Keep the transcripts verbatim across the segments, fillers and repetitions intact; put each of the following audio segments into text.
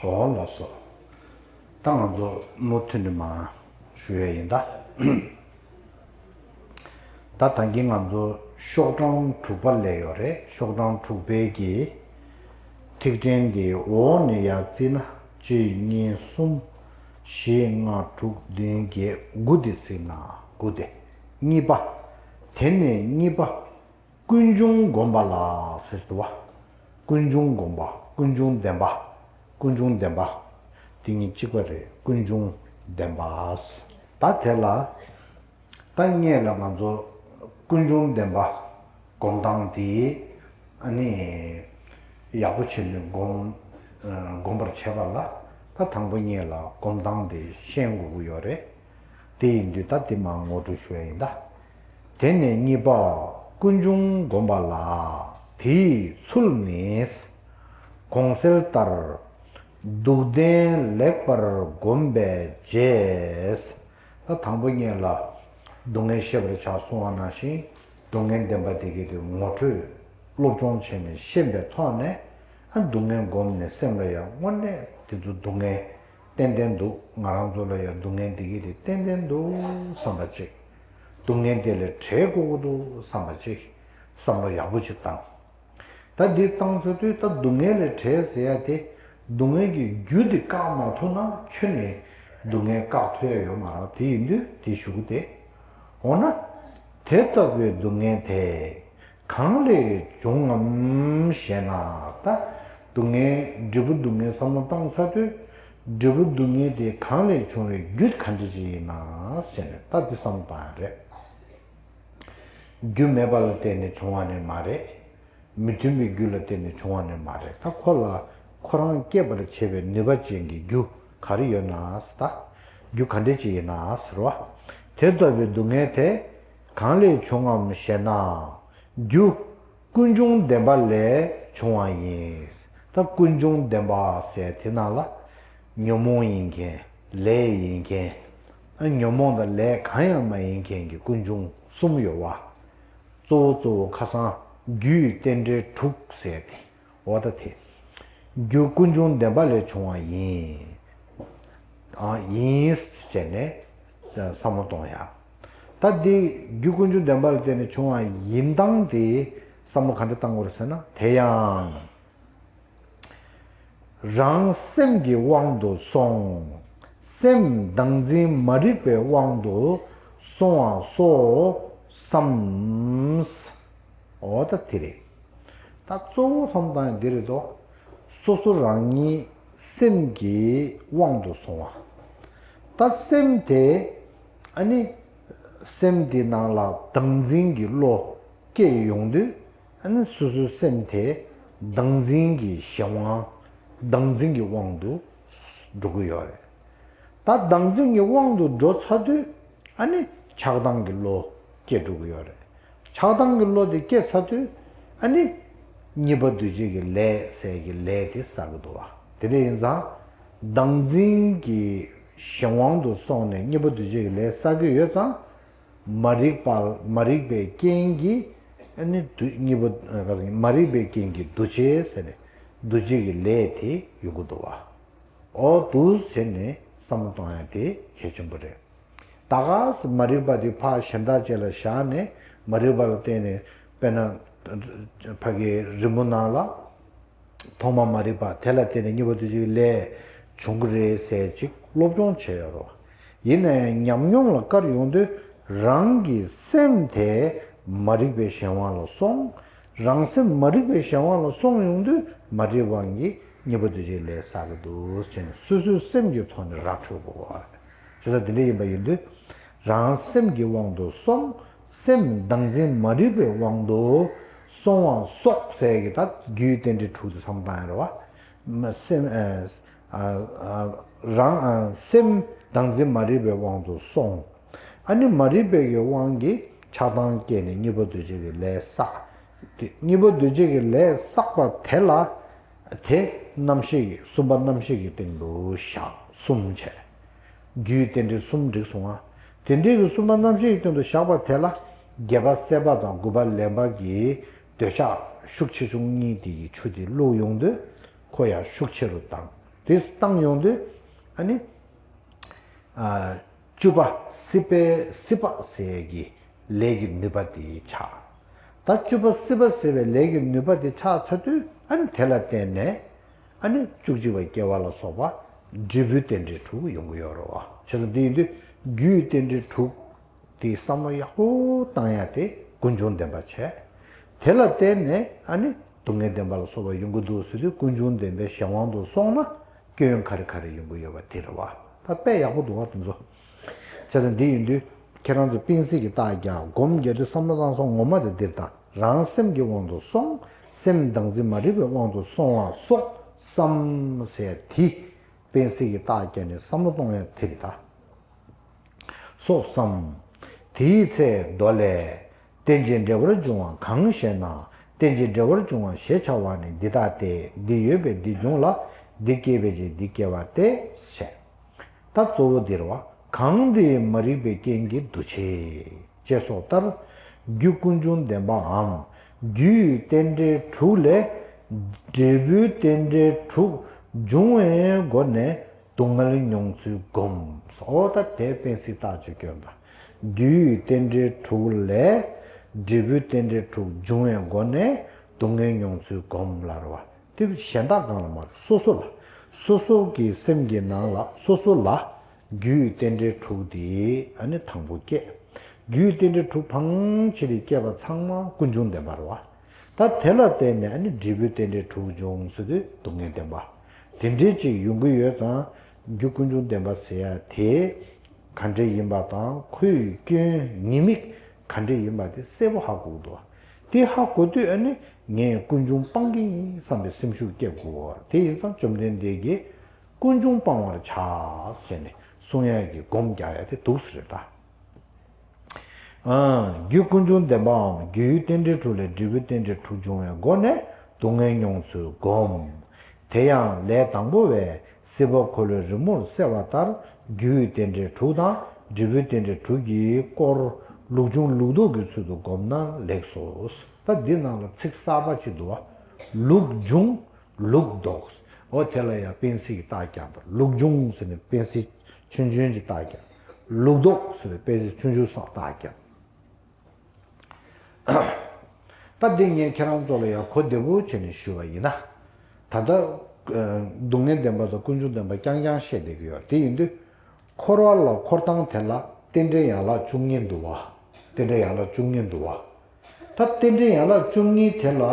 འོ་ལགས་སོ། ད་ང་ཚོ་མུ་མཐུད་ནས་མར་ཞུ་ཡས་ཡིན་ད། ད་ད་གིན་ང་ཚོ་ཤོག་གྲངས་དྲུག་པ་སླེབས་ཡོད་རེད། ཤོག་གྲངས་དྲུག་པའི་གི་ཐིག་ཕྲེང་འདི་འོག་ནས་ཡར་བརྩིས་ན་གཅིག་གཉིས་གསུམ་བཞི་ལྔ་དྲུག་བདུན་བརྒྱད་དགུ་དེ་གཟིགས་ན་དགུ་དེ། གཉིས་པ། དེ་ནས་གཉིས་པ། ཀུན་འབྱུང་སྒོམ་པ་ལ་ཟེར་འདུག་བ། ཀུན་འབྱུང་སྒོམ་པ། ཀུན་འབྱུང་བདེན་པ། ཀུན་འབྱུང་བདེན་པ། དེ་གཉིས་གཅིག་པ་རེད། ཀུན་འབྱུང་བདེན་པ། ད་དེ་ལ། ད་སྔོན་ལ་ང་ཚོ་ཀུན་འབྱུང་བདེན་པ་སྒོམ་སྟངས་དེ། ཨ་ནི། ཡག་པོ་བྱས་ནས་སྒོམ། སྒོམ་པར་བྱེད་པ་ལ། ད་དང་པོ་སྔོན་ལ་སྒོམ་སྟངས་དེ་ཤེས་དགོས་ཀྱི་ཡོད་རེད། དེ་ཡིན་དུས་ད་དེ་མར་ངོ་སྤྲོད་ཞུ་ཡ་ཡིན་ད། དེ་ནས་གཉིས་པ། ཀུན་འབྱུང་སྒོམ་པ་ལ། དེའི་ཚུལ་ནི། གོང་གསལ་ལྟར། སྡུག་བདེན་ལེགས་པར་བསྒོམས་པའི་རྗེས། ད་དང་པོ་སྔོན་ལ་སྡུག་བསྔལ་ཤེས་པར་བྱ་གསུང་བ་ནང་བཞིན། སྡུག་བསྔལ་བདེན་པ་དེ་གའི་དེ་ངོ་སྤྲོད་སློབ་སྦྱོང་བྱས་ནས་ཤེས་པའི་ཐོག་ནས། ཨ། སྡུག་བསྔལ་བསྒོམས་ནས་སེམས་ལ་ཡང་དངོས་གནས་དེ་ཚོ་སྡུག་བསྔལ་ཏན་ཏན་འདུག་ང་རང་ཚོ་ལ་ཡང་སྡུག་བསྔལ་འདི་གི་དེ་ཏན་ཏན་འདུག་བསམ་པ་གཅིག་སྡུག་བསྔལ་དེ་ལས་བྲལ་དགོས་ཀྱི་འདུག་བསམ་པ་གཅིག་བསམ་བློ་ཡག་པོ་ཅིག་བཏང་། ད་འདི་བཏང་ཚར་དུས་ད་སྡུག་བསྔལ་ལས་བྲལ་ཟེར་ཡ་དེ། སྡུག་བསྔལ་གྱི་རྒྱུ་དེ་བཀག་མ་ཐུབ་ན་ཁྱོན་ནས་སྡུག་བསྔལ་བཀག་ཐུབ་ཡ་ཡོད་མ་རེད། དེ་ཡིན་དུས་དེ་ཞུ་གི་དེ། འོ་ན། དེ་ལྟ་བུའི་སྡུག་བསྔལ་དེ། གང་ལས་བྱུང་ངམ་ཞེ་ན། ད་སྡུག་བསྔལ་འབྲས་བུ་སྡུག་བསྔལ་བསམ་བློ་བཏང་ཚར་དུས། འབྲས་བུ་སྡུག་བསྔལ་དེ་གང་ལས་བྱུང་བའི་རྒྱུ་ག་འདྲ་ཅིག་ཡིན་ན་ཟེར་ནས་ད་དེ་བསམ་བློ་བཏང་ཡ་རེད། རྒྱུ་མེད་པ་ལ་བརྟེན་ནས་བྱུང་བ་ནི་མ་རེད། མི་མཐུན་པའི་རྒྱུ་ལ་བརྟེན་ནས་བྱུང་བ་ནི་མ་རེད། ད་ཁོ་ལ་ཁོ་རང་སྐྱེད་པར་བྱེད་པའི་ནུས་པ་ཅན་གྱི་རྒྱུ་ག་རེ་ཡོད་ན་ཟེར་ད། རྒྱུ་ག་འདྲ་ཅིག་ཡིན་ན་ཟེར་བ། དེ་ལྟ་བུའི་སྡུག་བསྔལ་དེ་གང་ལས་བྱུང་ངམ་ཞེ་ན། རྒྱུ། ཀུན་འབྱུང་བདེན་པ་ལས་བྱུང་བ་ཡིན། ད་ཀུན་འབྱུང་བདེན་པ་ཟེར་དེ་ནང་ལ། ཉོན་མོངས་ཡིན་མཁན། ལས་ཡིན་མཁན། ཨ། ཉོན་མོངས་དང་ལས་གང་ཡང་མ་ཡིན་མཁན་གྱི་ཀུན་འབྱུང་གསུམ་ཡོད་བ། གཙོ་བོ་གཙོ་བོ་ཁ་སང་རྒྱུ་ཡི་རྟེན་འབྲེལ་དྲུག་ཟེར་ཏེ། འོ་ད་དེ། རྒྱུ་ཀུན་འབྱུང་བདེན་པ་ལས་བྱུང་བ་ཡིན། ཨ། ཡིན་ཟེར་ནས་བསམ་བློ་གཏོང་ཡ། ད་འདི་རྒྱུ་ཀུན་འབྱུང་བདེན་པ་ལ་བརྟེན་ནས་བྱུང་བ་ཡིན་སྟངས་དེ་བསམ་བློ་ག་འདྲ་བཏང་དགོས་རེད་ཟེར་ན། དེ་ཡང་། རང་སེམས་ཀྱི་དབང་དུ་སོང་། སེམས་བདག་འཛིན་མ་རིག་པའི་དབང་དུ་སོང་བ་སོགས་སམ། འོ་ད་དེ་རེད། ད་གཙོ་བོ་བསམ་བཏང་ཡ་འདི་རེད་དོ། སོ་སོ་རང་ཉིད་སེམས་ཀྱི་དབང་དུ་སོང་བ། ད་སེམས་དེ། ཨ་ནི། སེམས་དེ་ནང་ལ་བདག་འཛིན་གྱི་བློ་སྐྱེས་ཡོང་དུས། ཨ་ནི་སོ་སོའི་སེམས་དེ་བདག་འཛིན་གྱི་གཞན་དབང་། བདག་འཛིན་གྱི་དབང་དུ་འགྲོ་གི་ཡོད་རེད། ད་བདག་འཛིན་གྱི་དབང་དུ་འགྲོ་ཚར་དུས། ཨ་ནི་ཆགས་སྡང་གི་བློ་སྐྱེ་འགྲོ་གི་ཡོད་རེད། ཆགས་སྡང་གི་བློ་དེ་སྐྱེ་ཚར་དུས། ཨ་ནི་གཉིས་པ་འདུ་བྱེད་ཀྱི་ལས་ཟེར་གྱི་ལས་དེ་བསགས་ཀྱི་འདུག་བ། དེ་འདྲ་ཡིན་ཙང་། བདག་འཛིན་གྱི་གཞན་དབང་དུ་སོང་ནས་གཉིས་པ་འདུ་བྱེད་ཀྱི་ལས་བསགས་ཀྱི་ཡོད་ཙང་། མ་རིག་པ། མ་རིག་པའི་རྐྱེན་གྱིས། ཨ་ནི་འདུ། གཉིས་པ། ཨ། ག་ཟེར། མ་རིག་པའི་རྐྱེན་གྱིས་འདུ་བྱེད་ཟེར་ནས་འདུ་བྱེད་ཀྱི་ལས་དེ་ཡོང་གི་འདུག་བ། འོ་འདུག་ཟེར་ནས་བསམ་བློ་གཏོང་ཡ་དེ་གལ་ཆེན་པོ་རེད། ད་ག་ས་མ་རིག་པ་དེ་ཕར་གཞན་དག་ཅིག་ལ་བཞག་ནས། མ་རིག་པ་ལ་བརྟེན་ནས། དཔེར་ན་ཕ་གིའི་རི་མོ་ནང་ལ། ཐོག་མ་མ་རིག་པ་དེ་ལ་བརྟེན་ནས་གཉིས་པ་འདུ་བྱེད་ཀྱི་ལས་བྱུང་གི་རེད་ཟེར་ཅིག་སློབ་སྦྱོང་བྱས་ཡོད་རེད། ཡིན་ན་ཡང་ཉམས་མྱོང་ལ་བཀར་ཡོང་དུས། རང་གི་སེམས་དེ་མ་རིག་པའི་གཞན་དབང་ལ་སོང་། རང་སེམས་མ་རིག་པའི་གཞན་དབང་ལ་སོང་ཡོང་དུས། མ་རིག་པ་གིས་གཉིས་པ་འདུ་བྱེད་ཀྱི་ལས་བསགས་ཀྱི་འདུག་ཟེར་ནས་སོ་སོའི་སེམས་ཀྱི་ཐོག་ནས་ར་འཕྲོད་དགོས་པ་རེད། བྱས་ཙང་དེ་འདྲ་ཡིན་པ་ཡིན་དུས། རང་སེམས་ཀྱི་དབང་དུ་སོང་། སེམས་བདག་འཛིན་མ་རིག་པའི་དབང་དུ་སོང་བ་སོགས་ཟེར་གྱི་ད་རྒྱུའི་རྟེན་འབྲེལ་དྲུག་དེ་བསམ་བཏང་ཡ་རེད་བ། སེམས། ཨ། ཨ། ཨ། རང་། ཨ། སེམས་བདག་འཛིན་མ་རིག་པའི་དབང་དུ་སོང་། ཨ་ནི་མ་རིག་པའི་གི་དབང་གིས་ཆགས་སྡང་སྐྱེས་ནས་གཉིས་པ་འདུ་བྱེད་ཀྱི་ལས་བསགས། དེ་གཉིས་པ་འདུ་བྱེད་ཀྱི་ལས་བསགས་པ་དེ་ལ། དེ་རྣམ་ཤེས་ཀྱི། གསུམ་པ་རྣམ་ཤེས་ཀྱི་སྟེང་དུ་བཞག་གསུམ་བྱས། རྒྱུའི་རྟེན་འབྲེལ་གསུམ་བསྒྲིགས་སོང་ང་། དེ་འདྲའི་གི་གསུམ་པ་རྣམ་ཤེས་ཀྱི་སྟེང་དུ་བཞག་པ་དེ་ལ། བརྒྱད་པ་སྲེད་པ་དང་དགུ་པ་ལེན་པ་གི་འདོད་ཆགས་ཤུགས་ཆེ་ཆུང་གཉིས་དེ་གི་ཆུ་དེ་བླུགས་ཡོང་དུས། ཁོ་ཡང་ཤུགས་ཆེ་རུ་བཏང་། དེ་བཏང་ཡོང་དུས་ཨ་ནི། ཨ། བཅུ་པ་སྲིད་པའི་སྲིད་པ་ཟེར་གྱི་ལས་ཀྱི་ནུས་པ་དེ་ཆགས། ད་བཅུ་པ་སྲིད་པ་ཟེར་བའི་ལས་ཀྱི་ནུས་པ་དེ་ཆགས་ཚར་དུས་ཨ་ནི་དེ་ལ་བརྟེན་ནས་ཨ་ནི་བཅུ་གཅིག་པ་སྐྱེ་བ་ལ་སོགས་པ་འབྲས་བུའི་རྟེན་འབྲེལ་དྲུག་ཡོང་གི་ཡོད་རེད་བ། བྱས་ཙང་འདི་ཡིན་དུས་རྒྱུའི་རྟེན་འབྲེལ་དྲུག་དེའི་བསམ་བློ་ཡག་པོ་བཏང་ཡ་དེ་ཀུན་འབྱུང་བདེན་པ་བྱས། དེ་ལ་བརྟེན་ནས་ཨ་ནི་སྡུག་བསྔལ་བདེན་པ་ལ་སོགས་པ་ཡོང་གི་འདུག་ཟེར་དུས་ཀུན་འབྱུང་བདེན་པའི་གཞན་དབང་དུ་སོང་ན་སྐྱོན་ག་རེ་ག་རེ་ཡོང་གི་ཡོད་པ་དེ་རེད་བ། ད་དཔེ་ཡག་པོ་འདུག་བ་དེ་ཚོ། བྱས་ཙང་འདི་ཡིན་དུས་ཁྱེད་རང་ཚོ་སྤེན་སྲིད་ཀྱི་རྟགས་རྒྱག་སྒོམ་རྒྱག་དུས་བསམ་བློ་བཏང་སོང་ངོ་མ་དེ་འདིར་དང་རང་སེམས་ཀྱི་དབང་དུ་སོང་། སེམས་བདག་འཛིན་མ་རིག་པའི་དབང་དུ་སོང་བ་སོགས་བསམ་ཟེར་དེ་སྤེན་སྲིད་ཀྱི་རྟགས་རྒྱག་ནས་བསམ་བློ་གཏོང་ཡ་དེ་རེད་ད། སོགས་སམ། དེའི་ཚེ་མདོ་ལས། རྟེན་ཅིང་འབྲེལ་བར་འབྱུང་བ་གང་ཞེ་ན། རྟེན་ཅིང་འབྲེལ་བར་འབྱུང་བ་ཞེས་བྱ་བ་ནི་འདི་ལྟ་སྟེ། འདི་ཡོད་པས་འདི་འབྱུང་ལ། འདི་སྐྱེ་བའི་ཕྱིར་འདི་སྐྱེ་བ་སྟེ། ཞེས། ད་གཙོ་བོ་འདིར་བ་གང་འདི་མ་རིག་པའི་རྐྱེན་གྱིས་འདུ་བྱེད། ཅེས་སོགས་ལྟར། རྒྱུ་ཀུན་འབྱུང་བདེན་པའམ། རྒྱུའི་རྟེན་འབྲེལ་དྲུག་ལས། འབྲས་བུའི་རྟེན་འབྲེལ་དྲུག་འབྱུང་བའི་སྒོ་ནས། སྡུག་བསྔལ་མྱོང་ཚུལ་སྒོམ། ཨོ་ད་དེ་སྤེན་སྲིད་རྟགས་ཅིག་སྐྱོན་དང་། རྒྱུའི་རྟེན་འབྲེལ་དྲུག་ལས། འབྲས་བུའི་རྟེན་འབྲེལ་དྲུག་འབྱུང་བའི་སྒོ་ནས་སྡུག་བསྔལ་མྱོང་ཚུལ་སྒོམ་ལ་རེད་བ། དེ་གཞན་དག་གང་ལ་མ་རེད། སོ་སོ་ལ། སོ་སོ་གི་སེམས་ཀྱི་ནང་ལ་སོ་སོ་ལ་རྒྱུའི་རྟེན་འབྲེལ་དྲུག་དེ་ཨ་ནི་དང་པོ་སྐྱེས། རྒྱུའི་རྟེན་འབྲེལ་དྲུག་བང་ཆེ་རིགས་སྐྱེས་པ་ཚང་མ་ཀུན་འབྱུང་བདེན་པ་རེད་བ། ད་དེ་ལ་བརྟེན་ནས་ཨ་ནི་འབྲས་བུའི་རྟེན་འབྲེལ་དྲུག་འབྱུང་ཟེར་དུས་སྡུག་བསྔལ་བདེན་པ། དེ་འདྲའི་ཅིག་ཡོང་གི་ཡོད་ཙང་རྒྱུ་ཀུན་འབྱུང་བདེན་པ་ཟེར་ཡ་དེ་ག་འདྲ་ཡིན་པ་དང་ཁོའི་སྐྱོན་ཉེས་དམིགས་ག་འདྲ་ཡིན་པ་དེ་གསལ་པོ་ཧ་གོ་གི་འདུག་དེ་ཧ་གོ་དུས་ཨ་ནི་ངས་ཀུན་འབྱུང་སྤང་གི་ཡིན་བསམ་པའི་སེམས་ཤུགས་སྐྱེ་དགོས། དེ་ཡིན་ཙང་བཅོམ་ལྡན་འདས་ཀྱིས་ཀུན་འབྱུང་སྤང་བར་བྱ་ཟེར་ནས་གསུང་ཡ་གི་སྒོམ་རྒྱག་ཡ་དེ་འདུག་སེ་རེད་ད། རྒྱུ་ཀུན་འབྱུང་བདེན་པའམ་རྒྱུའི་རྟེན་འབྲེལ་དྲུག་ལས་འབྲས་བུའི་རྟེན་འབྲེལ་དྲུག་འབྱུང་བའི་སྒོ་ནས་སྡུག་བསྔལ་མྱོང་ཚུལ་སྒོམ། དེ་ཡང་ལས་དང་པོ་བས་སྲིད་པ་འཁོར་ལོའི་རི་མོར་གསལ་བ་ལྟར་རྒྱུའི་རྟེན་འབྲེལ་དྲུག་དང་འབྲས་བུའི་རྟེན་འབྲེལ་དྲུག་གི་སྐོར་ལུགས་འབྱུང་ལུགས་ལྡོག་གི་ཚུལ་དུ་བསྒོམས་ན་ལེགས་སོ། ད་འདི་ནང་ལ་ཚིག་གསར་པ་ཅིག་འདུག་བ། ལུགས་འབྱུང་ལུགས་ལྡོག་འོ་དེ་ལ་ཡང་སྤེན་སྲིད་ཀྱི་རྟགས་རྒྱག་འདུག་ལུགས་འབྱུང་ཟེར་ནས་སྤེན་སྲིད་ཆུང་ཆུང་གི་རྟགས་རྒྱག་ལུགས་ལྡོག་ཟེར་ནས་སྤེན་སྲིད་ཆུང་ཆུང་སོགས་རྟགས་རྒྱག་ད་འདི་ངས་ཁྱེད་རང་ཚོ་ལ་ཡང་གོ་བདེ་པོ་བྱས་ནས་ཞུས་པ་ཡིན་ན། ད་ལྟ་སྡུག་བསྔལ་བདེན་པ་དང་ཀུན་འབྱུང་བདེན་པ་རྐྱང་རྐྱང་བཤད་བསྡད་ཀྱི་ཡོད་རེད། དེ་ཡིན་དུས། འཁོར་བ་ལ་འཁོར་སྟངས་དེ་ལ་རྟེན་འབྲེལ་ཡན་ལག་བཅུ་གཉིས་འདུག་བ། རྟེན་འབྲེལ་ཡན་ལག་བཅུ་གཉིས་འདུག་བ། ད་རྟེན་འབྲེལ་ཡན་ལག་བཅུ་གཉིས་དེ་ལ་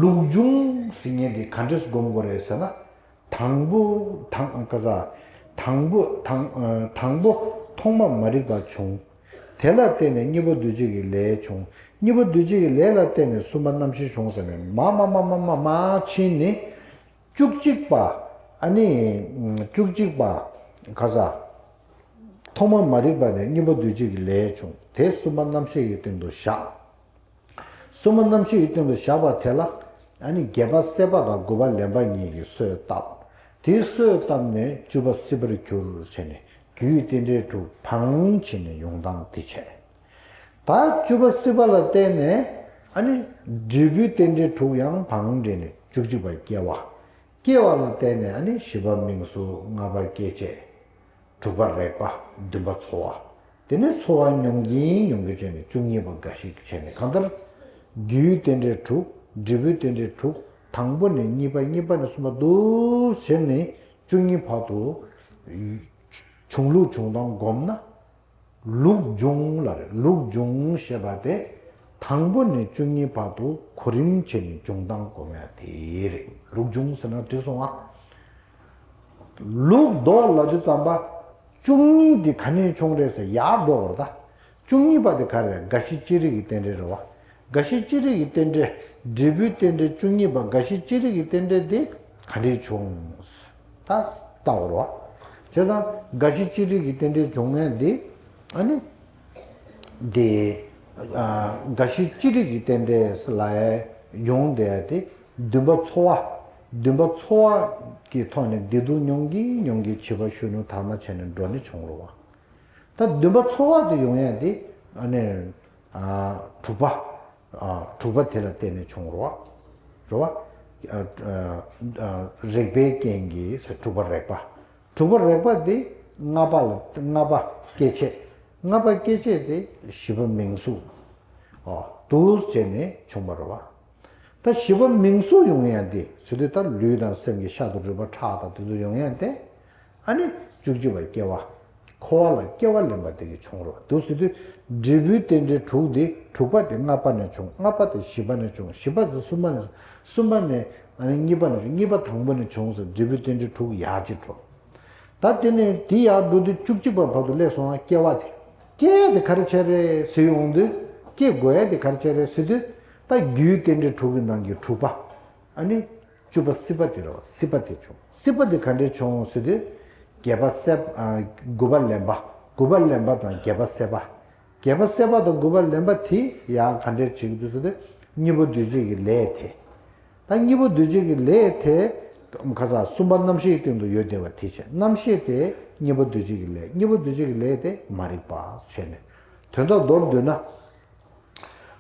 ལུགས་འབྱུང་ཟེར་མཁན་དེ་ག་འདྲས་སྒོམ་དགོས་རེད་ཟེར་ན། དང་པོ་དང་ག་ས་དང་པོ་དང་ཨ་དང་པོ་ཐོག་མ་མ་རིག་པ་བྱུང་། དེ་ལ་བརྟེན་ནས་གཉིས་པ་འདུ་བྱེད་ཀྱི་ལས་བྱུང་། གཉིས་པ་འདུ་བྱེད་ཀྱི་ལས་ལ་བརྟེན་ནས་གསུམ་པ་རྣམ་ཤེས་བྱུང་ཟེར་ནས་མ་མ་མ་མ་མ་མ་ཕྱིན་ནས། བཅུ་གཅིག་པ། ཨ་ནི། བཅུ་གཅིག་པ། ག་ས། ཐོག་མ་མ་རིག་པ་ནས་གཉིས་པ་འདུ་བྱེད་ཀྱི་ལས་བྱུང་། དེ་གསུམ་པ་རྣམ་ཤེས་ཀྱི་སྟེང་དུ་བཞག་གསུམ་པ་རྣམ་ཤེས་ཀྱི་སྟེང་དུ་བཞག་པ་དེ་ལ། ཨ་ནི་བརྒྱད་པ་སྲེད་པ་དང་དགུ་པ་ལེན་པ་གཉིས་ཀྱིས་གསོས་བཏབ། དེ་གསོས་བཏབ་ནས་བཅུ་པ་སྲིད་པར་གྱུར་བྱས་ནས་རྒྱུའི་རྟེན་འབྲེལ་དྲུག་བང་བྱས་ནས་ཡོང་སྟངས་དེ་བྱས། ད་བཅུ་པ་སྲིད་པ་ལ་བརྟེན་ནས་ཨ་ནི་འབྲས་བུའི་རྟེན་འབྲེལ་དྲུག་ཡང་བང་འདྲེས་ནས་བཅུ་གཅིག་པ་སྐྱེ་བ། སྐྱེ་བ་ལ་བརྟེན་ནས་ཨ་ནི་བཞི་པ་མིང་གཟུགས། ལྔ་པ་སྐྱེ་མཆེད། དྲུག་པ་རེག་པ། བདུན་པ་ཚོར་བ། དེ་ནས་ཚོར་བ་མྱོང་གིན་མྱོང་གིན་བྱས་ནས་བཅུ་གཉིས་པ་འགའ་ཞིག་བྱས་ནས་གང་ལྟར། རྒྱུའི་རྟེན་འབྲེལ་དྲུག་འབྲས་བུའི་རྟེན་འབྲེལ་དྲུག་དང་པོ་ནས་གཉིས་པ། གཉིས་པ་ནས་གསུམ་པ་འདུག་བྱས་ནས་བཅུ་གཉིས་བར་དུ་བྱུང་ལུགས་བྱུང་སྟངས་བསྒོམས་ན། ལུགས་འབྱུང་ལ་རེད། ལུགས་འབྱུང་ཞེས་པ་དེ་དང་པོ་ནས་བཅུ་གཉིས་བར་དུ་གོ་རིམ་བྱས་ནས་འབྱུང་སྟངས་སྒོམ་ཡ་དེ་རེད། ལུགས་འབྱུང་ཟེར་ན་འགྲིག་སོང་ཨ། ལུགས་ལྡོག་ལབ་དུས་ཙམ་པ་བཅུ་གཉིས་དེ་ག་ནས་བྱུང་རེད་ཟེར་ཡར་འགྲོ་བར་ད། བཅུ་གཉིས་པ་དེ་ག་རེ་རེད། རྒ་ཤི་ལྕི་རིགས་ཀྱི་རྟེན་འབྲེལ་རེད་བ། རྒ་ཤི་ལྕི་རིགས་ཀྱི་རྟེན་འབྲེལ། འབྲས་བུའི་རྟེན་འབྲེལ་བཅུ་གཉིས་པ་རྒ་ཤི་ལྕི་རིགས་ཀྱི་རྟེན་འབྲེལ་དེ་ག་འདྲས་བྱུང་། ད་ལྟ་བར་བ། བྱས་ཙང་རྒ་ཤི་ལྕི་རིགས་ཀྱི་རྟེན་འབྲེལ་བྱུང་ངེས་འདི། ཨ་ནི། འདི། ཨ། རྒ་ཤི་ལྕི་རིགས་ཀྱི་རྟེན་འབྲེལ་ལ་ཡོང་བསྡད་དེ་བདུན་པ་ཚོར་བ། བདུན་པ་ཚོར་བ་གི་ཐོག་ནས་བདེ་སྡུག་མྱོང་གིན་མྱོང་གིན་བྱིས་པ་གཞོན་ནུ་དར་མ་བྱས་ནས་འགྲོ་ནས་བྱུང་རུང་བ། ད་བདུན་པ་ཚོར་བ་དེ་ཡོང་ཡ་དེ་ཨ་ནི། ཨ། དྲུག་པ། ཨ། དྲུག་པ་དེ་ལ་བརྟེན་ནས་བྱུང་རོ། རོ། ཨ་ཨ་ཨ་རེག་པའི་རྐྱེན་གྱིས་དྲུག་པ་རེག་པ། དྲུག་པ་རེག་པ་དེ་ལྔ་པ་ལ་ལྔ་པ་སྐྱེ་མཆེད། ལྔ་པ་སྐྱེ་མཆེད་དེ་བཞི་པ་མིང་གཟུགས། ཨོ་འདུག་བྱས་ནས་བྱུང་བ་རེད་བ། ད་བཞི་པ་མིང་གཟུགས་ཡོང་ཡ་དེ་ཟེར་དུས་ད་ལུས་དང་སེམས་ཀྱི་ཤ་དང་རུས་པ་ཁྲག་དང་དེ་ཚོ་ཡོང་ཡ་དེ། ཨ་ནི་བཅུ་གཅིག་པ་སྐྱེ་བ། འཁོར་བ་ལ་སྐྱེ་བ་ལེན་པ་དེ་གིས་བྱུང་རོ་འདུག་ཟེར་དུས། འབྲས་བུའི་རྟེན་འབྲེལ་དྲུག་དེ་དྲུག་པ་དེ་ལྔ་པ་ནས་བྱུང་། ལྔ་པ་དེ་བཞི་པ་ནས་བྱུང་། བཞི་པ་དེ་གསུམ་པ་ནས། གསུམ་པ་ནས་ཨ་ནི་གཉིས་པ་ནས་བྱུང་། གཉིས་པ་དང་པོ་ནས་བྱུང་ཟེར། འབྲས་བུའི་རྟེན་འབྲེལ་དྲུག་ཡར་ཅིག་འགྲོ། ད་དེ་ནས་དེ་ཡར་འགྲོ་དུས་བཅུ་གཅིག་པ་བར་དུ་སླེབས་སོང་ང་། སྐྱེ་བ་དེ། སྐྱེ་དེ་ག་རེ་བྱས་རེད་ཟེར་ཡོང་དུས། སྐྱེ་དགོས་ཡ་དེ་ག་རེ་བྱས་རེད་ཟེར་དུས། ད་རྒྱུའི་རྟེན་འབྲེལ་དྲུག་གི་ནང་གི་དྲུག་པ། ཨ་ནི་བཅུ་པ་སྲིད་པ་དེ་རེད་བ། སྲིད་པ་དེ་བྱུང་། སྲིད་པ་དེ་ག་འདྲས་བྱུང་ཟེར་དུས། བརྒྱད་པ་སྲེད། ཨ་དགུ་པ་ལེན་པ། དགུ་པ་ལེན་པ་དང་བརྒྱད་པ་སྲེད་པ། བརྒྱད་པ་སྲེད་པ་དང་དགུ་པ་ལེན་པ་དེ་ཡང་ག་འདྲས་བྱེད་ཀྱི་འདུག་ཟེར་དུས། གཉིས་པ་འདུས་བྱས་ཀྱི་ལས་དེ། ད་གཉིས་པ་འདུས་བྱས་ཀྱི་ལས་དེ། ཁ་སང་གསུམ་པ་རྣམ་ཤེས་སྟེང་དུ་ཡོད་བསྡད་པ་དེ་བྱས། རྣམ་ཤེས་དེ་གཉིས་པ་འདུས་བྱས་ཀྱི་ལས། གཉིས་པ་འདུས་བྱས་ཀྱི་ལས་དེ་མ་རིག་པ་བྱས་ནས། དོན་དག་མདོར་བསྡུས་ན།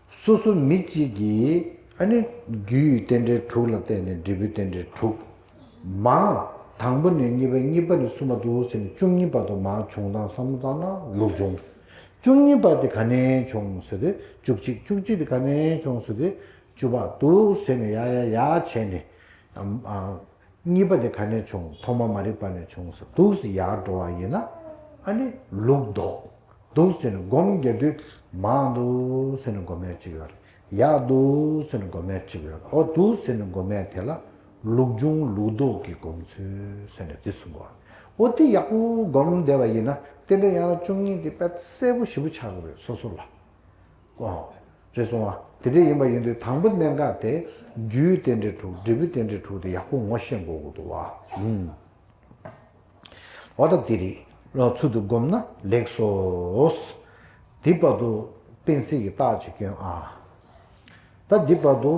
སོ་སོ་མི་གཅིག་གིས་ཨ་ནི་རྒྱུའི་རྟེན་འབྲེལ་དྲུག་ལ་བརྟེན་ནས་འབྲས་བུའི་རྟེན་འབྲེལ་དྲུག་མ། དང་པོ་ནས་གཉིས་པ། གཉིས་པ་ནས་གསུམ་པ་འདུག་ཟེར་ནས་བཅུ་གཉིས་པ་དུ་མ་བྱུང་སྟངས་བསམ་བློ་བཏང་ན་ལུགས་འབྱུང་། བཅུ་གཉིས་པ་དེ་ག་ནས་བྱུང་ཟེར་དུས་བཅུ་གཅིག་བཅུ་གཅིག་དེ་ག་ནས་བྱུང་ཟེར་དུས་བཅུ་པ་འདུག་ཟེར་ནས་ཡ་ཡ་ཡ་བྱས་ནས། ཨ་གཉིས་པ་དེ་ག་ནས་བྱུང་། ཐོག་མ་མ་རིག་པ་ནས་བྱུང་ཟེར་འདུག་ཟེར་ཡར་འགྲོ་བ་ཡིན་ན། ཨ་ནི་ལུགས་ལྡོག་འདུག་ཟེར་ནས་སྒོམ་རྒྱག་དུས་མར་འདུག་ཟེར་ནས་སྒོམ་ཡ་གཅིག་ཡོད་རེད། ཡར་འདུག་ཟེར་ནས་སྒོམ་ཡ་གཅིག་ཡོད་རེད། འོ་འདུག་ཟེར་ནས་སྒོམ་ཡ་དེ་ལ་ལུགས་འབྱུང་ལུགས་ལྡོག་གི་སྒོམ་ཚུལ་ཟེར་ནས་འདི་གསུངས་པ། འོ་དེ་ཡག་པོ་སྒོམ་བསྡད་པ་ཡིན་ན། དེ་འདྲ་ཡང་ན་བཅུ་གཉིས་དེ་དཔེ་གསལ་པོ་ཞེ་པོ་ཆགས་ཀྱི་རེད་སོ་སོ་ལ། ཨོ། རེད་སོང་བ། དེ་འདྲ་ཡིན་པ་ཡིན་དུས་དང་པོ་གནད་འགག་དེ། རྒྱུའི་རྟེན་འབྲེལ་དྲུག་འབྲས་བུའི་རྟེན་འབྲེལ་དྲུག་དེ་ཡག་པོ་ངོ་ཤེས་དགོས་ཀྱི་འདུག་བ། ཨུམ། འོ་ད་དེ་རེད། ལོ་ཚུལ་དུ་བསྒོམས་ན་ལེགས་སོ། དེ་བར་དུ་སྤེན་སྲིད་ཀྱི་རྟགས་ཅིག་སྐྱོན་ཨ། ད་འདི་བར་དུ་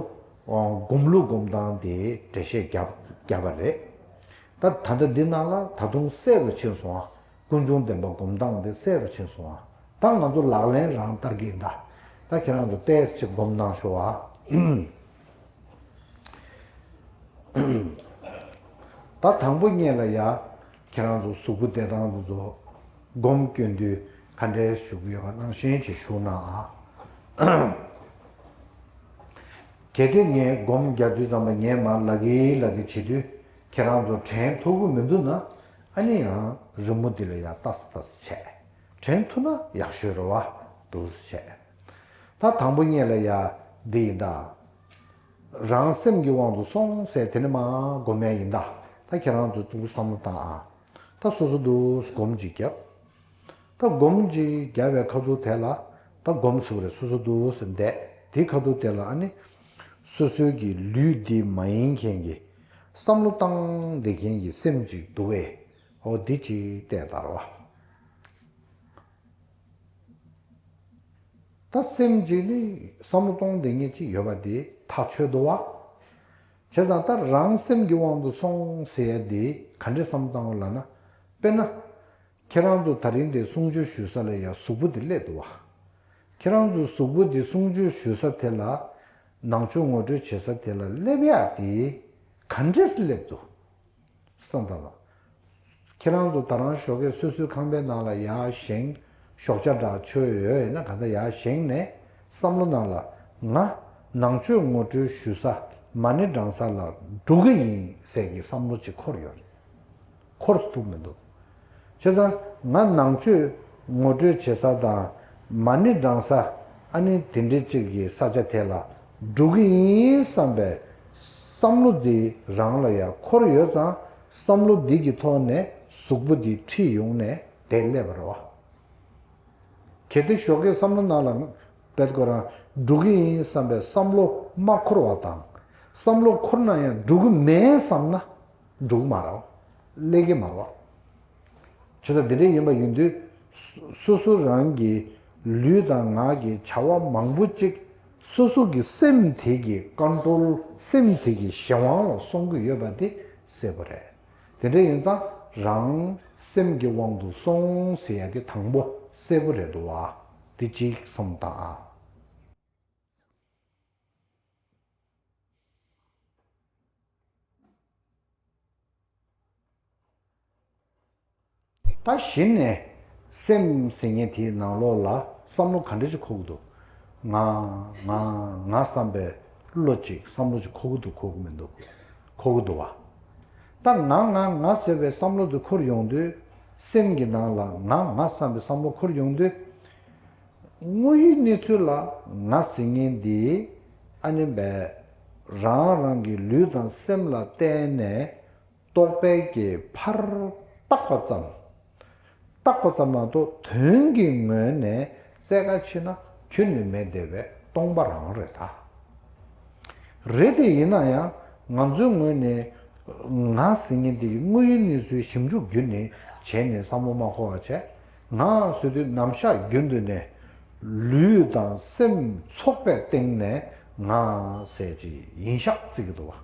སྒོམ་ལུགས་སྒོམ་སྟངས་དེ་འགྲེལ་བཤད་བརྒྱབ་བརྒྱབ་པ་རེད། ད་ད་ལྟ་འདི་ནང་ལ་ད་དུང་གསལ་རུ་ཕྱིན་སོང་ཨ། ཀུན་འབྱུང་བདེན་པ་སྒོམ་སྟངས་དེ་གསལ་རུ་ཕྱིན་སོང་ཨ། ད་ང་ཚོ་ལག་ལེན་རང་བསྟར་གྱི་ཡིན་ད། ད་ཁྱེད་རང་ཚོ་ཏོག་ཙམ་ཅིག་སྒོམ་གནང་ཤོག་ཨ། ད་དང་པོ་ཉིད་ལ་ཡ། ཁྱེད་རང་ཚོ་གཟུགས་པོ་བདེ་ཐང་དེ་ཚོ་སྒོམ་སྐྱོན་དུས་ག་འདྲའི་བཞུགས་ཡོད་པ་ནང་བཞིན་ཅིག་བཞུགས་གནང་ཨ། གལ་ཏེ་ངས་སྒོམ་རྒྱག་དུས་ཙམ་པ་ངས་མར་ལག་གིས་ལག་གིས་བྱེད་དུས་ཁྱེད་རང་ཚོ་དྲན་ཐུབ་ཀྱི་མི་འདུག་ན། ཨ་ནི་ཡང་རི་མོ་འདི་ལ་ཡ་ལྟ་ས་ལྟ་ས་བྱས། དྲན་ཐུབ་ན་ཡག་ཤོས་རེད་བ། འདུག་སེ་བྱས། ད་དང་པོ་ཉིད་ལ་ཡ་འདི་ཡིན་ད། རང་སེམས་ཀྱི་དབང་དུ་སོང་ཟེར་དེ་ནི་མ་སྒོམ་ཡ་ཡིན་ད། ད་ཁྱེད་རང་ཚོ་ཙུག་བསམ་བློ་བཏང་ཨ། ད་སོ་སོ་འདུག་སྒོམ་གཅིག་བརྒྱབ། ད་སྒོམ་གཅིག་བརྒྱབ་པའི་ཁ་ཐུག་དེ་ལ་ད་སྒོམ་ཟེར་བ་རེད། སོ་སོ་འདུག་སེ་བསྡད་དེ་ཁ་ཐུག་དེ་ལ་ཨ་ནི། སོ་སོའི་གི་ལུས་འདི་མ་ཡིན་མཁན་གྱི་བསམ་བློ་བཏང་བསྡད་མཁན་གྱི་སེམས་གཅིག་འདུག་བས། འོ་འདི་གཅིག་བལྟས་ད་རེད་བ། ད་སེམས་གཅིག་ནི་བསམ་བློ་གཏོང་བསྡད་མཁན་གཅིག་ཡོད་པ་དེ་ཐག་ཆོད་འདུག་བ། བྱས་ཙང་ད་རང་སེམས་ཀྱི་དབང་དུ་སོང་ཟེར་ཡ་དེ་ག་འདྲས་བསམ་བློ་བཏང་བ་ལབ་ན། དཔེར་ན། ཁྱེད་རང་ཚོ་ད་རིང་དེ་གསུང་ཆོས་ཞུ་ས་ལ་ཡ་གཟུགས་པོ་དེ་སླེབས་འདུག་བ། ཁྱེད་རང་ཚོ་གཟུགས་པོ་དེ་གསུང་ཆོས་ཞུ་ས་དེ་ལ། ནང་ཆོས་ངོ་སྤྲོད་བྱེད་ས་དེ་ལ་སླེབས་ཡ་དེ་ག་འདྲས་སླེབས་འདུག་བསམ་བློ་བཏང་ན། ཁྱེད་རང་ཚོ་ད་རང་ཞོགས་ཀས་སོ་སོའི་ཁང་པའི་ནང་ལ་ཡར་བཞེངས། ཞོགས་ཇ་འདྲ་མཆོད་ཡོད་ཡིན་ན་ག་འདྲ་ཡར་བཞེངས་ནས་བསམ་བློ་ནང་ལ་ང་ནང་ཆོས་ངོ་སྤྲོད་ཞུ་ས་མ་ཎི་བགྲང་ས་ལ་འགྲོ་གི་ཡིན་ཟེར་གྱི་བསམ་བློ་ཅིག་འཁོར་ཡོད་རེད། འཁོར་ཐུབ་མི་འདུག་བྱས་ཙང་ང་ནང་ཆོས་ངོ་སྤྲོད་བྱེད་ས་དང་མ་ཎི་བགྲང་ས་ཨ་ནི་དེ་འདྲའི་ཅིག་གི་ས་ཆ་དེ་ལ་འགྲོ་གི་ཡིན་བསམ་པའི་བསམ་བློ་འདི་རང་ལ་ཡང་འཁོར་ཡོད་ཙང་། བསམ་བློ་འདི་གི་ཐོག་ནས་གཟུགས་པོ་འདི་ཁྲིད་ཡོང་ནས་དེ་སླེབས་པ་རེད་བ། གལ་ཏེ་ཞོགས་ཀའི་བསམ་བློ་ནང་ལ་དཔེ་ཁོ་རང་འགྲོ་གི་ཡིན་བསམ་པའི་བསམ་བློ་མ་འཁོར་བ་དང་། བསམ་བློ་འཁོར་ན་ཡང་འགྲོ་གི་མེད་བསམ་ན་འགྲོ་གི་མ་རེད་བ། སླེབས་ཀྱི་མ་རེད་བ། བྱས་ཙང་འདི་འདྲ་ཡིན་པ་ཡིན་དུས། སོ་སོ་རང་གི་ལུས་དང་ངག་གི་བྱ་བ་མང་པོ་ཅིག་སོ་སོ་གི་སེམས་དེ་གི་ཀོན་ཊོལ། སེམས་དེ་གི་གཞན་དབང་ལ་སོང་གི་ཡོད་པ་དེ་གསལ་པོ་རེད། དེ་འདྲ་ཡིན་ཙང་རང་སེམས་ཀྱི་དབང་དུ་སོང་ཟེར་ཡ་དེ་དང་པོ་གསལ་པོ་རེད་འདུག་བ། དེ་གཅིག་བསམ་བཏང་ཨ། ད་གཞི་ནས་སེམས་ཟེར་མཁན་དེའི་ནང་ལོགས་ལ་བསམ་བློ་ག་འདྲ་ཅིག་འཁོར་གྱི་འདུག་ང་ང་ང་བསམ་པའི་བློ་ཅིག་བསམ་བློ་ཅིག་འཁོར་གྱི་འདུག་འཁོར་གྱི་མི་འདུག་འཁོར་གྱི་འདུག་བ། ད་ང་ང་ང་ཟེར་བའི་བསམ་བློ་དེ་འཁོར་ཡོང་དུས། སེམས་ཀྱི་ནང་ལ་ང་ང་བསམ་པའི་བསམ་བློ་འཁོར་ཡོང་དུས། དངོས་ཡོད་གནས་ཚུལ་ལ་ང་ཟེར་མཁན་འདི་ཨ་ནི་བས་རང་རང་གི་ལུས་དང་སེམས་ལ་བརྟེན་ནས་རྟོག་པའི་གི་ཕར་བཏགས་པ་ཙམ། བཏགས་པ་ཙམ་མ་གཏོགས་དོན་གྱི་ངོས་ནས་བཙལ་ག་ཕྱིན་ན་ཁྱོན་ནས་མེད་བསྡད་པའི་སྟོང་པ་རང་རེད་ད། རེད་དེ་ཡིན་ན་ཡང་ང་ཚོའི་ངོས་ནས་ང་ཟེར་མཁན་དེ་གི་དངོས་ཡོད་གནས་ཚུལ་ཞིབ་འཇུག་བརྒྱུད་ནས་བྱས་ནས་བསམ་བློ་མ་འཁོར་བ་བྱས། ང་ཟེར་དུས་ནམ་ཞག་རྒྱུན་དུ་ནས་ལུས་དང་སེམས་ཚོགས་པའི་སྟེང་ནས་ང་ཟེར་གྱི་ཡིན་ཤག་བརྩི་གི་འདུག་བ།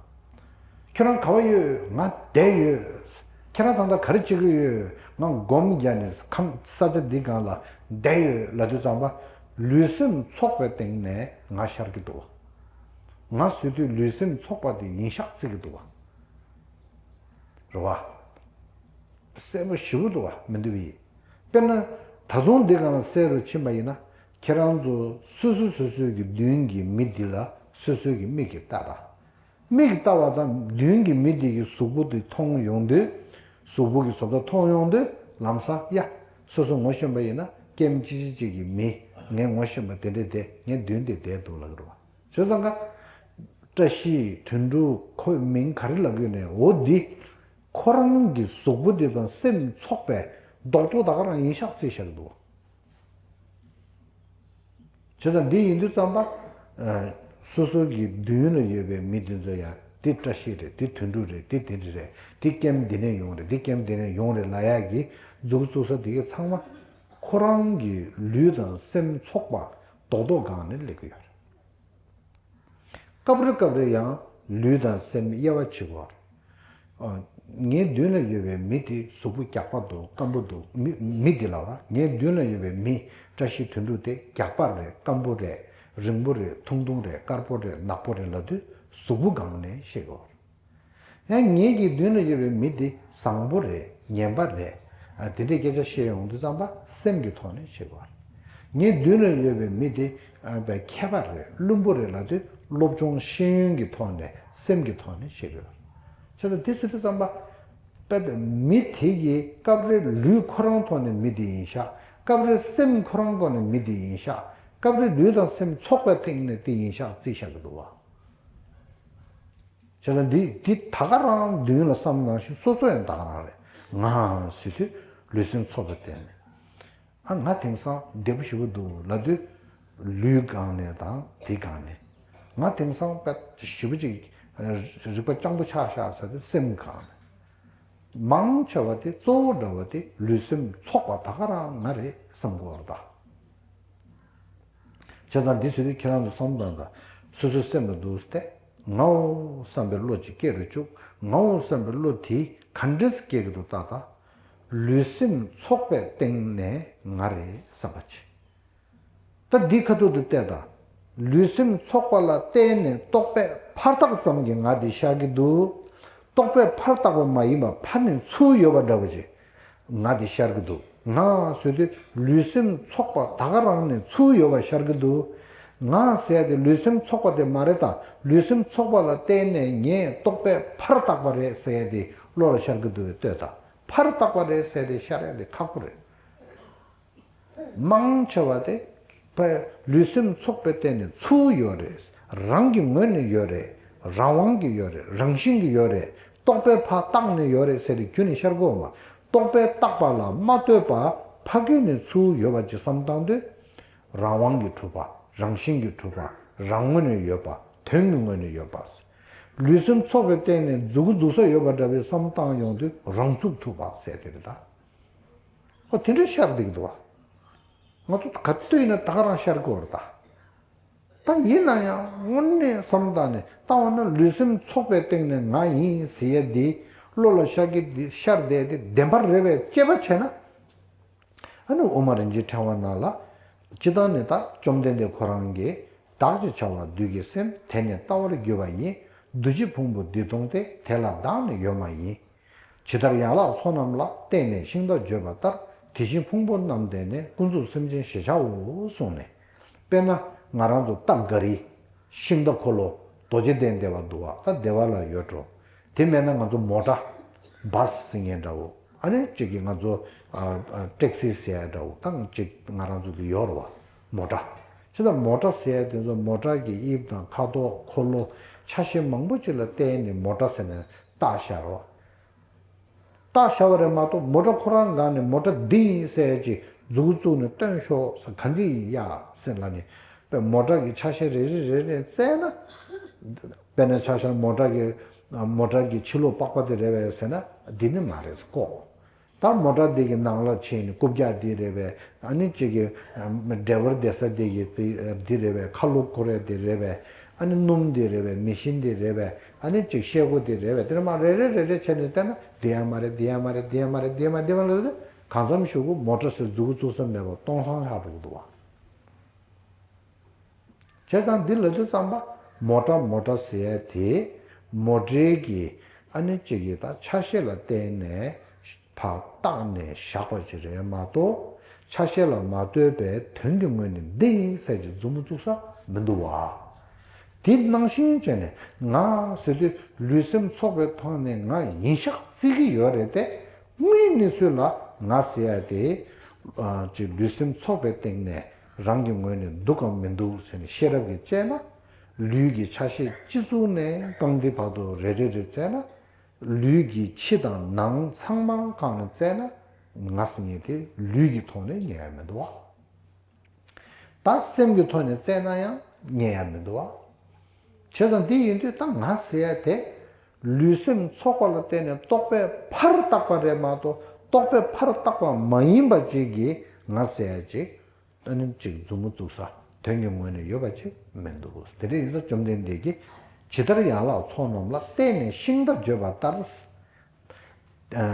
ཁྱེད་རང་ག་བ་ཡོད། ང་བསྡད་ཡོད། ཁྱེད་རང་ད་ལྟ་ག་རེ་བྱེད་ཀྱི་ཡོད། ང་སྒོམ་རྒྱག་ནས་ཁམས་ས་ཆ་འདི་སྒང་ལ་བསྡད་ཡོད་ལབ་དུས་ཙམ་པ། ལུས་སེམས་ཚོགས་པའི་སྟེང་ནས་ང་ཤར་གྱི་འདུག་ང་ཟེར་དུས་ལུས་སེམས་ཚོགས་པ་དེ་ཡིན་ཤག་བརྩི་གི་འདུག་བ། རེད་བ། གསལ་པོ་ཞེ་པོ་འདུག་བ་མི་འདུག་བི། དཔེར་ན། ད་དུང་འདི་སྒང་ལ་གསལ་རུ་ཕྱིན་པ་ཡིན་ན། ཁྱེད་རང་ཚོ་སོ་སོ་སོ་སོའི་གི་མདུན་གྱི་མི་འདི་ལ་སོ་སོའི་གི་མིག་གིས་ལྟ་ད། མིག་ལྟ་བ་དང་མདུན་གྱི་མི་དེ་གི་གཟུགས་པོ་དེ་མཐོང་ཡོང་དུས། གཟུགས་པོ་གི་བཟོ་ལྟ་མཐོང་ཡོང་དུས་ལམ་སང་ཡ། སོ་སོ་ངོ་ཤེས་པ་ཡིན་ན་ཀེམ་ཅི་ཅི་ཅིག་གི་མི་ངས་ངོ་ཤེས་པ་དེ་འདྲས་དེ་ངའི་མདུན་དེ་བསྡད་འདུག་ལབ་ཀྱི་རེད་བ། བྱས་ཙང་ཀ་བཀྲ་ཤིས་དོན་གྲུབ་ཁོའི་མིང་ག་རེ་ལབ་ཀྱི་ཡོད་ནས་འོ་འདི། ཁོ་རང་གི་གཟུགས་པོ་དེ་དང་སེམས་ཚོགས་པའི་རྡོག་རྡོག་ད་ག་རང་ཡིན་ཤག་བརྩི་བཞག་གི་འདུག་བྱས་ཙང་འདི་ཡིན་དུས་ཙམ་པ། ཨ། སོ་སོ་གི་མདུན་ལ་ཡོད་པའི་མི་འདི་ཚོ་ཡང་འདི་བཀྲ་ཤིས་རེད། འདི་དོན་གྲུབ་རེད། འདི་འདི་འདྲ་རེད། འདི་ཀེམ་འདི་ནས་ཡོང་རེད། འདི་ཀེམ་འདི་ནས་ཡོང་རེད་ལབ་ཡག་གི་མཛུབ་བཙུགས་ས་འདི་གའི་ཚང་མ་ཁོ་རང་གི་ལུས་དང་སེམས་ཚོགས་པ་རྡོག་རྡོག་སྒང་ནས་སླེབས་ཀྱི་ཡོད་རེད། སྐབས་རེ་སྐབས་རེ་ཡང་ལུས་དང་སེམས་དབྱེ་བ་ཕྱེ་དགོས་རེད། ཨ། ངའི་མདུན་ལ་ཡོད་པའི་མི་དེ་གཟུགས་པོ་རྒྱགས་པ་འདུག་སྐམ་པོ་འདུག་མི་མི་འདི་ལ་བ། ངའི་མདུན་ལ་ཡོད་པའི་མི་བཀྲ་ཤིས་དོན་གྲུབ་དེ་རྒྱགས་པ་རེད། སྐམ་པོ་རེད། རིང་པོ་རེད། ཐུང་ཐུང་རེད། དཀར་པོ་རེད། ནག་པོ་རེད་ལབ་དུས་གཟུགས་པོ་སྒང་ནས་ཤེས་དགོས་རེད། ཡང་ངེད་ཀྱི་མདུན་ལ་ཡོད་པའི་མི་དེ་བཟང་པོ་རེད། ངན་པ་རེད། ཨ། དེ་འདྲའི་སྐད་ཆ་བཤད་ཡོང་དུས་ཙམ་པ་སེམས་ཀྱི་ཐོག་ནས་ཤེས་དགོས་རེད། ངའི་མདུན་ལ་ཡོད་པའི་མི་དེ། ཨ། མཁས་པ་རེད། བླུན་པོ་རེད་ལབ་དུས་སློབ་སྦྱོང་ཤེས་ཡོན་གྱི་ཐོག་ནས་སེམས་ཀྱི་ཐོག་ནས་ཤེས་དགོས་རེད། བྱས་ཙང་དེ་ཟེར་དུས་ཙམ་པ། དཔེ་དེ་མི་དེ་གི་སྐབས་རེ་ལུས་ཁོ་རང་ཐོག་ནས་མི་དེ་ཡིན་ཤག་སྐབས་རེ་སེམས་ཁོ་རང་ཐོག་ནས་མི་དེ་ཡིན་ཤག་སྐབས་རེ་ལུས་དང་སེམས་ཚོགས་པའི་སྟེང་ནས་དེ་ཡིན་ཤག་བརྩི་བཞག་གི་འདུག་བ། བྱས་ཙང་འདི་འདི་ད་ག་རང་མདུན་ལ་བསམ་ནང་བཞིན་སོ་སོ་ཡང་ད་ག་རང་རེད། ང་ཟེར་དུས་ལུས་སེམས་ཚོགས་པའི་སྟེང་ནས། ཨ། ང་དེང་སང་བདེ་པོ་ཞེ་པོ་འདུག་ལབ་དུས་ལུས་སྒང་ནས་དང་དེ་སྒང་ནས། ང་དེང་སང་དཔེ་ཞེ་པོ་ཅིག་རིག་པ་སྤྱང་པོ་ཆགས་ཤག་ཟེར་དུས་སེམས་སྒང་ནས། མང་ཆེ་བ་དེ་གཙོ་བོ་འདྲ་བ་དེ་ལུས་སེམས་ཚོགས་པ་ད་ག་རང་ང་རེད་བསམ་གྱི་ཡོད་རེད་ད། བྱས་ཙང་འདི་ཟེར་དུས་ཁྱེད་རང་ཚོ་བསམ་བློ་བཏང་དང་། སོ་སོའི་སེམས་ལ་འདུག་སྟེ། ངའོ་བསམ་པའི་བློ་ཅིག་སྐྱེ་རུ་བཅུག་ངའོ་བསམ་པའི་བློ་དེ་ག་འདྲས་སྐྱེ་གི་འདུག་ལྟ་དང་། ལུས་སེམས་ཚོགས་པའི་སྟེང་ནས་ང་རེད་བསམ་པ་བྱེད། ད་འདི་ཁ་ཐུག་ཏུ་བལྟས་དང་། ལུས་སེམས་ཚོགས་པ་ལ་བརྟེན་ནས་རྟོག་པས་ཕར་བཏགས་ཙམ་གྱི་ང་དེ་ཤར་གྱི་འདུག་རྟོག་པས་ཕར་བཏགས་པ་མ་ཡིན་པ་ཕར་ནས་ཚུར་ཡོད་པ་འདྲ་བོ་ཅིག་ང་དེ་ཤར་གྱི་འདུག་ང་ཟེར་དུས་ལུས་སེམས་ཚོགས་པ་ད་ག་རང་ནས་ཚུར་ཡོད་པ་ཤར་གྱི་འདུག་ང་ཟེར་ཡ་དེ་ལུས་སེམས་ཚོགས་པ་དེ་མ་རེད་དང་། ལུས་སེམས་ཚོགས་པ་ལ་བརྟེན་ནས་ངས་རྟོག་པས་ཕར་བཏགས་པ་རེད་ཟེར་ཡ་དེ་བློ་ལ་ཤར་གྱི་འདུག་བས་ལྟོས་དང་། ཕར་བཏགས་པ་རེད་ཟེར་ཡ་དེ་ཤར་ཡ་དེ་ཁག་པོ་རེད། མང་ཆེ་བ་དེ་ལུས་སེམས་ཚོགས་པའི་སྟེང་ནས་ཚུར་ཡོད་རེད། རང་གི་ངོས་ནས་ཡོད་རེད། རང་དབང་གིས་ཡོད་རེད། རང་བཞིན་གྱིས་ཡོད་རེད། རྟོག་པས་ཕར་བཏགས་ནས་ཡོད་རེད་ཟེར་ཏེ་ཁྱོན་ནས་ཤར་གྱི་ཡོད་མ། རྟོག་པས་བཏགས་པ་ལ་མ་ལྟོས་པར་ཕ་གི་ནས་ཚུར་ཡོད་པ་ཅིག་བསམ་བཏང་དུས། རང་དབང་གིས་གྲུབ་པ། རང་བཞིན་གྱིས་གྲུབ་པ། རང་ངོས་ནས་ཡོད་པ། དོན་གྱི་ངོས་ནས་ཡོད་པ། ལུས་སེམས་ཚོགས་པའི་སྟེང་ནས་མཛུབ་གུ་འཛུགས་ས་ཡོད་པ་འདྲ་བའི་བསམ་བཏང་ཡོང་དུས་རང་ཚུགས་ཐུབ་པ་ཟེར་དེ་རེད་ད། ཨོ་དེ་འདྲ་ཤར་བསྡད་ཀྱི་འདུག་བ། ང་ཚོ་ག་དུས་ཡིན་ན་ད་ག་རང་ཤར་གྱི་ཡོད་རེད་ད། ད་ཡིན་ན་ཡང་དངོས་གནས་བསམ་བཏང་ནས་ལྟ་བ་ན་ལུས་སེམས་ཚོགས་པའི་སྟེང་ནས་ང་ཡིན་ཟེར་ཡ་འདི་བློ་ལ་ཤར་གྱི་འདི་ཤར་བསྡད་དེ་བདེན་པ་རེད་པས་དཔྱད་པ་བྱས་ན། ཨ་ནི་དབུ་མ་རིན་ཆེན་ཕྲེང་བ་ནང་ལ། སྤྱིར་བཏང་ནས་ད་བཅོམ་ལྡན་འདས་ཁོ་རང་གིས་བདག་ཅེས་བྱ་བ་བདུད་ཀྱི་སེམས་དེ་ནི་ལྟ་བར་གྱུར་པ་ཡིན། འདུ་བྱེད་ཕུང་པོ་བདུད་སྟོང་སྟེ་དེ་ལ་བདག་ནི་ཡོད་མ་ཡིན། ཇི་ལྟར་ཡན་ལག་ཚོགས་རྣམས་ལ། བརྟེན་ནས་ཤིང་རྟ་བརྗོད་པ་ལྟར། དེ་བཞིན་ཕུང་པོ་རྣམས་བརྟེན་ནས། ཀུན་རྫོབ་སེམས་ཅན་ཞེས་བྱའོ་གསུངས་ནས། དཔེར་ན་ང་རང་ཚོ་རྟ་ག་རི། ཤིང་རྟ་འཁོར་ལོ། རྡོ་རྗེ་གདན་སྡེ་བ་འདུག་བ། ད་སྡེ་བ་ལ་ཡོད་འགྲོ། དེ་མེད་ན་ང་ཚོ་མོ་ཊ། བཱས་ཟེར་མཁན་འདྲ་བོ། ཨ་ནི་གཅིག་གིས་ང་ཚོ་ཊེག་སི་ཟེར་ཡ་འདྲ་བོ། ད་གཅིག་ང་རང་ཚོ་འདི་ཡོད་རེད་བ། མོ་ཊ། བྱས་ཙང་མོ་ཊ་ཟེར་ཡ་དེ་ཚོ་མོ་ཊ་གི་དབྱིབས་དང་ཁ་དོག་འཁོར་ལོ་ཆ་ཤས་མང་པོ་ཅིག་ལ་བརྟེན་ནས་མོ་ཊ་ཟེར་ནས་བཏགས་བཞག་རེད་བ། བཏགས་བཞག་པ་རེད་མ་གཏོགས་མོ་ཊ་ཁོ་རང་སྒང་ནས་མོ་ཊ་འདི་ཡིན་ཟེར་ཅིག་མཛུབ་གུ་བཙུགས་ནས་སྟོན་ཤོག་ཟེར། ག་འདི་ཡིན་ཡ་ཟེར་ལབ་ནས་དཔེ་མོ་ཊ་གི་ཆ་ཤས་རེ་རེ་རེ་རེ་བཙལ་ན། དཔེར་ན་ཆ་བཞག་མོ་ཊ་གི་མོ་ཊ་གི་ཕྱི་ལོགས་པགས་པ་དེ་རེད་པས་ཟེར་ན་འདི་ནི་མ་རེད་ཟེར་ཀོ། ད་མོ་ཊ་འདི་གི་ནང་ལ་ཕྱིན་ནས་རྐུབ་བཀྱག་འདི་རེད་པས། ཨ་ནི་གཅིག་གི་ཌ་རའི་ཝར་བསྡད་ས་འདི་གི་འདི་རེད་པས། ཁ་ལོ་འཁོར་ཡ་འདི་རེད་པས། ཨ་ནི་སྣུམ་འདི་རེད་པས། མེ་ཤིན་འདི་རེད་པས། ཨ་ནི་གཅིག་ཤེལ་སྒོ་འདི་རེད་པས། དེ་ནས་མར་རེ་རེ་རེ་རེ་བྱས་ནས་བལྟས་ན་འདི་ཡང་མ་རེད། འདི་ཡང་མ་རེད། འདི་ཡང་མ་རེད། འདི་ཡང་མ་རེད། འདི་ཡང་མ་རེད། འདི་ཡང་མ་རེད། གང་འཚམ་ཞིག་གུ་མོ་ཊ་ཟེར་མཛུབ་གུ་བཙུགས་ས་མེད་པར་སྟོང་སང་ཆགས་འགྲོ་གི་འདུག་བ། བྱས་ཙང་འདི་ལབ་དུས་ཙམ་པ་མོ་ཊ་མོ་ཊ་ཟེར་ཡ་དེ་མོ་ཊའི་གི་ཨ་ནི་གཅིག་གི་ད་ཆ་ཤས་ལ་བརྟེན་ནས་ཕར་བཏགས་ནས་བཞག་པ་ཅིག་རེད་མ་གཏོགས། ཆ་ཤས་ལ་མ་ལྟོས་པའི་དོན་གྱི་ངོས་ནས་འདི་ཡིན་ཟེར་གྱི་མཛུབ་མོ་བཙུགས་ས་མི་འདུག་བ། དེ་ནང་བཞིན་བྱས་ནས་ང་ཟེར་དུས་ལུས་སེམས་ཚོགས་པའི་ཐོག་ནས་ང་ཡིན་ཤག་བརྩི་གི་ཡོད་རེད་དེ། དངོས་གནས་ཚུལ་ལ་ང་ཟེར་ཡ་དེ་ཨ་ཅིག་ལུས་སེམས་ཚོགས་པའི་སྟེང་ནས་རང་གི་ངོས་ནས་འདུག་གམ་མི་འདུག་ཟེར་ནས་ཤེས་རབ་ཀྱིས་དཔྱད་ན། ལུས་ཀྱི་ཆ་ཤས་སྤྱི་གཙུག་ནས་རྐང་མཐིལ་བར་དུ་རེ་རེ་རེ་བཙལ་ན། ལུས་ཀྱི་ཕྱི་དང་ནང་ཚང་མ་སྒང་ནས་བཙལ་ན་ང་ཟེར་མཁན་དེ་ལུས་ཀྱི་ཐོག་ནས་རྙེད་ཡ་མི་འདུག་བ། ད་སེམས་ཀྱི་ཐོག་ནས་བཙལ་ན་ཡང་རྙེད་ཡ་མི་འདུག་བ། བྱས་ཙང་འདི་ཡིན་དུས་ད་ང་ཟེར་ཡ་དེ་ལུས་སེམས་ཚོགས་པ་ལ་བརྟེན་ནས་རྟོག་པས་ཕར་བཏགས་པ་རེད་མ་གཏོགས་རྟོག་པས་ཕར་བཏགས་པ་མ་ཡིན་པ་ཅིག་གིས་ང་ཟེར་ཡ་ཅིག་ཨ་ནི་གཅིག་མཛུབ་མོ་བཙུགས་ས་དོན་གྱི་ངོས་ནས་ཡོད་པ་ཅིག་མི་འདུག་དེ་འདྲ་ཡིན་ཙང་བཅོམ་ལྡན་འདས་ཀྱིས་ཇི་ལྟར་ཡན་ལག་ཚོགས་རྣམས་ལ། བརྟེན་ནས་ཤིང་རྟ་བརྗོད་པ་ལྟར། ཨ་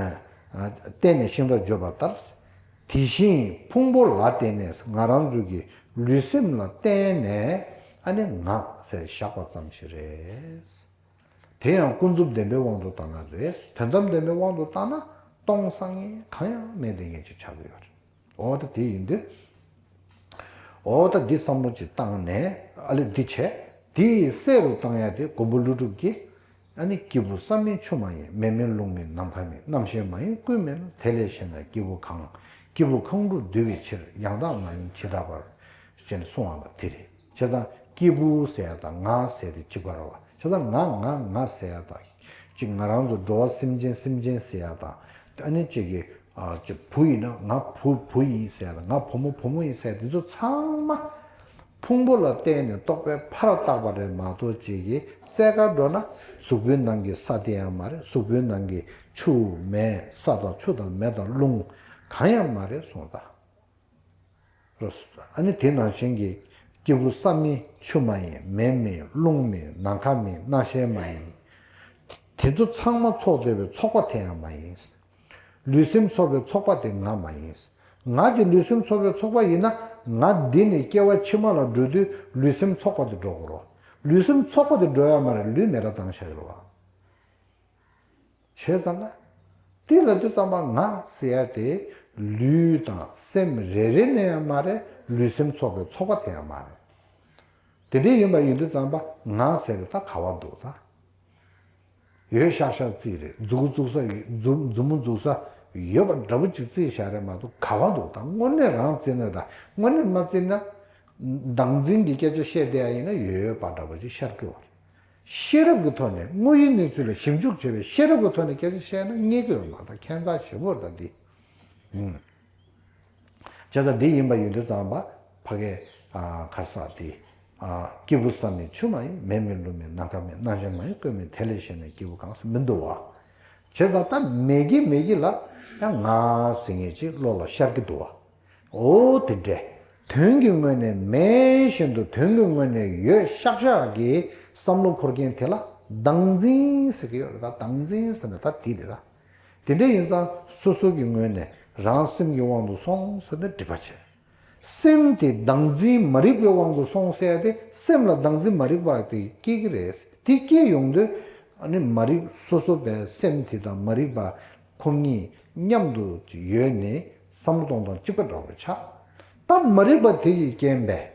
ཨ་བརྟེན་ནས་ཤིང་རྟ་བརྗོད་པ་ལྟར། དེ་བཞིན་ཕུང་པོ་ལ་བརྟེན་ནས། ང་རང་ཚོ་གི་ལུས་སེམས་ལ་བརྟེན་ནས་ཨ་ནི་ང་ཟེར་བཞག་པ་ཙམ་ཞིག་རེད། དེ་ཡང་ཀུན་རྫོབ་བདེན་པའི་དབང་དུ་བཏང་ན་རེད། དོན་དམ་བདེན་པའི་དབང་དུ་བཏང་ན་སྟོང་སང་ངེ་གང་ཡང་མེད་དེ་ངེས་ཅིག་ཆགས་ཀྱི་ཡོད་རེད། འོ་ད་དེ་ཡིན་དུས། འོ་ད་འདི་བསམ་བློ་ཅིག་བཏང་ནས་ཨ་ལེ་འདི་བྱས། དེའི་སྲས་རུ་བཏང་ཡ་དེ་མགོན་པོ་ཀླུ་སྒྲུབ་ཀྱིས། ཨ་ནི་སྐྱེས་བུ་ས་མིན་ཆུ་མ་ཡིན། མེ་མིན་རླུང་མིན་ནམ་མཁའ་མིན། རྣམ་ཤེས་མ་ཡིན་ཀུན་མིན་ལ། དེ་ལས་གཞན་ལ་སྐྱེས་བུ་གང་། སྐྱེས་བུ་གང་རུང་འདུས་པའི་ཕྱིར། ཡང་དག་མ་ཡིན་ཇི་ལྟ་བར། ཞེས་གསུངས་པ་ལ་དེ་རེད། བྱས་ཙང་སྐྱེས་བུ་ཟེར་ཡ་དང་ང་ཟེར་དེ་གཅིག་པ་རེད་བ། བྱས་ཙང་ང་ང་ང་ཟེར་ཡ་དང་། གཅིག་ང་རང་ཚོ་འགྲོ་བ་སེམས་ཅན་སེམས་ཅན་ཟེར་ཡ་དང་། ཨ་ནི་གཅིག་གིས་ཨ་གཅིག་བུ་ཡིན་ན་ང་བུ་བུ་ཡིན་ཟེར་ཡ་དང་། ང་བུ་མོ་བུ་མོ་ཡིན་ཟེར་ཡ་དེ་ཚོ་ཚང་མ་ཕུང་པོ་ལ་བརྟེན་ནས་རྟོག་པས་ཕར་བཏགས་པ་རེད་མ་གཏོགས། གཅིག་གིས་རྩལ་དགར་འགྲོ་ན་གཟུགས་པོའི་ནང་གི་ས་དེ་ཡང་མ་རེད། གཟུགས་པོའི་ནང་གི་ཆུ་མེ་ས་དང་ཆུ་དང་མེ་དང་རླུང་གང་ཡང་མ་རེད་གསུངས་ད། ཨ་ནི་དེ་ནང་བཞིན་གྱི་སྐྱེས་བུ་ས་མིན་ཆུ་མ་ཡིན། མེ་མིན་རླུང་མིན་ནམ་མཁའ་མིན་རྣམ་ཤེས་མ་ཡིན། དེ་ཚོ་ཚང་མ་ཚོགས་བསྡད་པའི་ཚོགས་པ་དེ་ཡང་མ་ཡིན། ལུས་སེམས་ཚོགས་པའི་ཚོགས་པ་དེ་ང་མ་ཡིན། ང་དེ་ལུས་སེམས་ཚོགས་པའི་ཚོགས་པ་ཡིན་ན་ང་འདི་ནས་སྐྱེ་བ་ཕྱི་མ་ལ་འགྲོ་དུས་ལུས་སེམས་ཚོགས་པ་དེ་འགྲོ་དགོས་རོ། ལུས་སེམས་ཚོགས་པ་དེ་འགྲོ་ཡ་མ་རེད། ལུས་མེ་ར་བཏང་བཞག་ཡོད་རེད་བ། བྱས་ཙང་ན། དེ་ལབ་དུས་ཙམ་པ་ང་ཟེར་ཡ་དེ་ལུས་དང་སེམས་རེ་རེ་ནས་ཡང་མ་རེད། ལུས་སེམས་ཚོགས་པའི་ཚོགས་པ་དེ་ཡང་མ་རེད། དེ་འདྲ་ཡིན་པ་ཡིན་དུས་ཙམ་པ་ང་ཟེར་ཡ་ད་ག་བ་འདུག་ད། ཡོད་ཤག་ཤག་རྩིས་རེད། མཛུབ་གུ་བཙུགས་ས་ཡོད། མཛུབ་མཛུབ་མོ་འཛུགས་ས་ཡོད་པ་འདྲ་པོ་ཅིག་རྩིས་བཞག་རེད་མ་གཏོགས་ག་བ་འདུག་ད། དངོས་གནས་རང་རྩིས་ན་ད། དངོས་གནས་མ་རྩིས་ན། བདག་འཛིན་གྱི་སྐད་ཆ་བཤད་བསྡད་ཡ་ཡིན་ན་ཡོད་ཡོད་པ་འདྲ་པོ་ཅིག་ཤར་གྱི་ཡོད་རེད། ཤེས་རབ་ཀྱི་ཐོག་ནས་དངོས་ཡོད་གནས་ཚུལ་ལ་ཞིབ་འཇུག་བྱས་པའི་ཤེས་རབ་ཀྱི་ཐོག་ནས་སྐད་ཆ་བཤད་ན་རྙེད་ཀྱི་ཡོད་མ་རེད། ད་ཁྱད་མཚར་ཞེ་པོ་རེད་ད་འདི། ཨུམ། བྱས་ཙང་འདི་ཡིན་པ་ཡིན་དུས་ཙམ་པ་ཕ་གའི་ཨ་གར་ས་དེ་ཨ་སྐྱེས་བུ་ས་མེད་ཆུ་མ་ཡིན། མེ་མེད་རླུང་མེད་ནམ་མཁའ་མེད། རྣམ་ཤེས་མ་ཡིན་ཀུན་མེད། དེ་ལས་གཞན་ལ་སྐྱེས་བུ་གང་ཟེར་མི་འདུག་བ། བྱས་ཙང་ད་མེད་ཀྱི་མེད་ཀྱི་ལ་ཡང་ང་ཟེར་མཁན་ཅིག་བློ་ལ་ཤར་གྱི་འདུག་བ། འོ་དེ་འདྲས། དོན་གྱི་ངོས་ནས་མེད་བཞིན་དུ་དོན་གྱི་ངོས་ནས་ཡོད་ཤག་ཤག་གི་བསམ་བློ་འཁོར་མཁན་དེ་ལ་བདག་འཛིན་ཟེར་གྱི་ཡོད་རེད་ད། བདག་འཛིན་ཟེར་ན་ད་དེ་རེད་ད། དེ་འདྲ་ཡིན་ཙང་སོ་སོ་གི་ངོས་ནས་རང་སེམས་ཀྱི་དབང་དུ་སོང་ཟེར་ནས་སྒྲིབ་པ་བྱས། སེམས་དེ་བདག་འཛིན་མ་རིག་པའི་དབང་དུ་སོང་ཟེར་ཡ་དེ་སེམས་ལ་བདག་འཛིན་མ་རིག་པ་དེ་སྐྱེ་གི་རེད། དེ་སྐྱེ་ཡོང་དུས་ཨ་ནི་མ་རིག་སོ་སོ་པའི་སེམས་དེ་དང་མ་རིག་པ་ ཁོ་གཉིས་མཉམ་དུ་ཡོད་ནས་བསམ་བློ་གཏོང་སྟངས་གཅིག་པ་འདྲ་བོ་ཆགས། ད་མ་རིག་པ་དེ་ཡི་རྐྱེན་པས།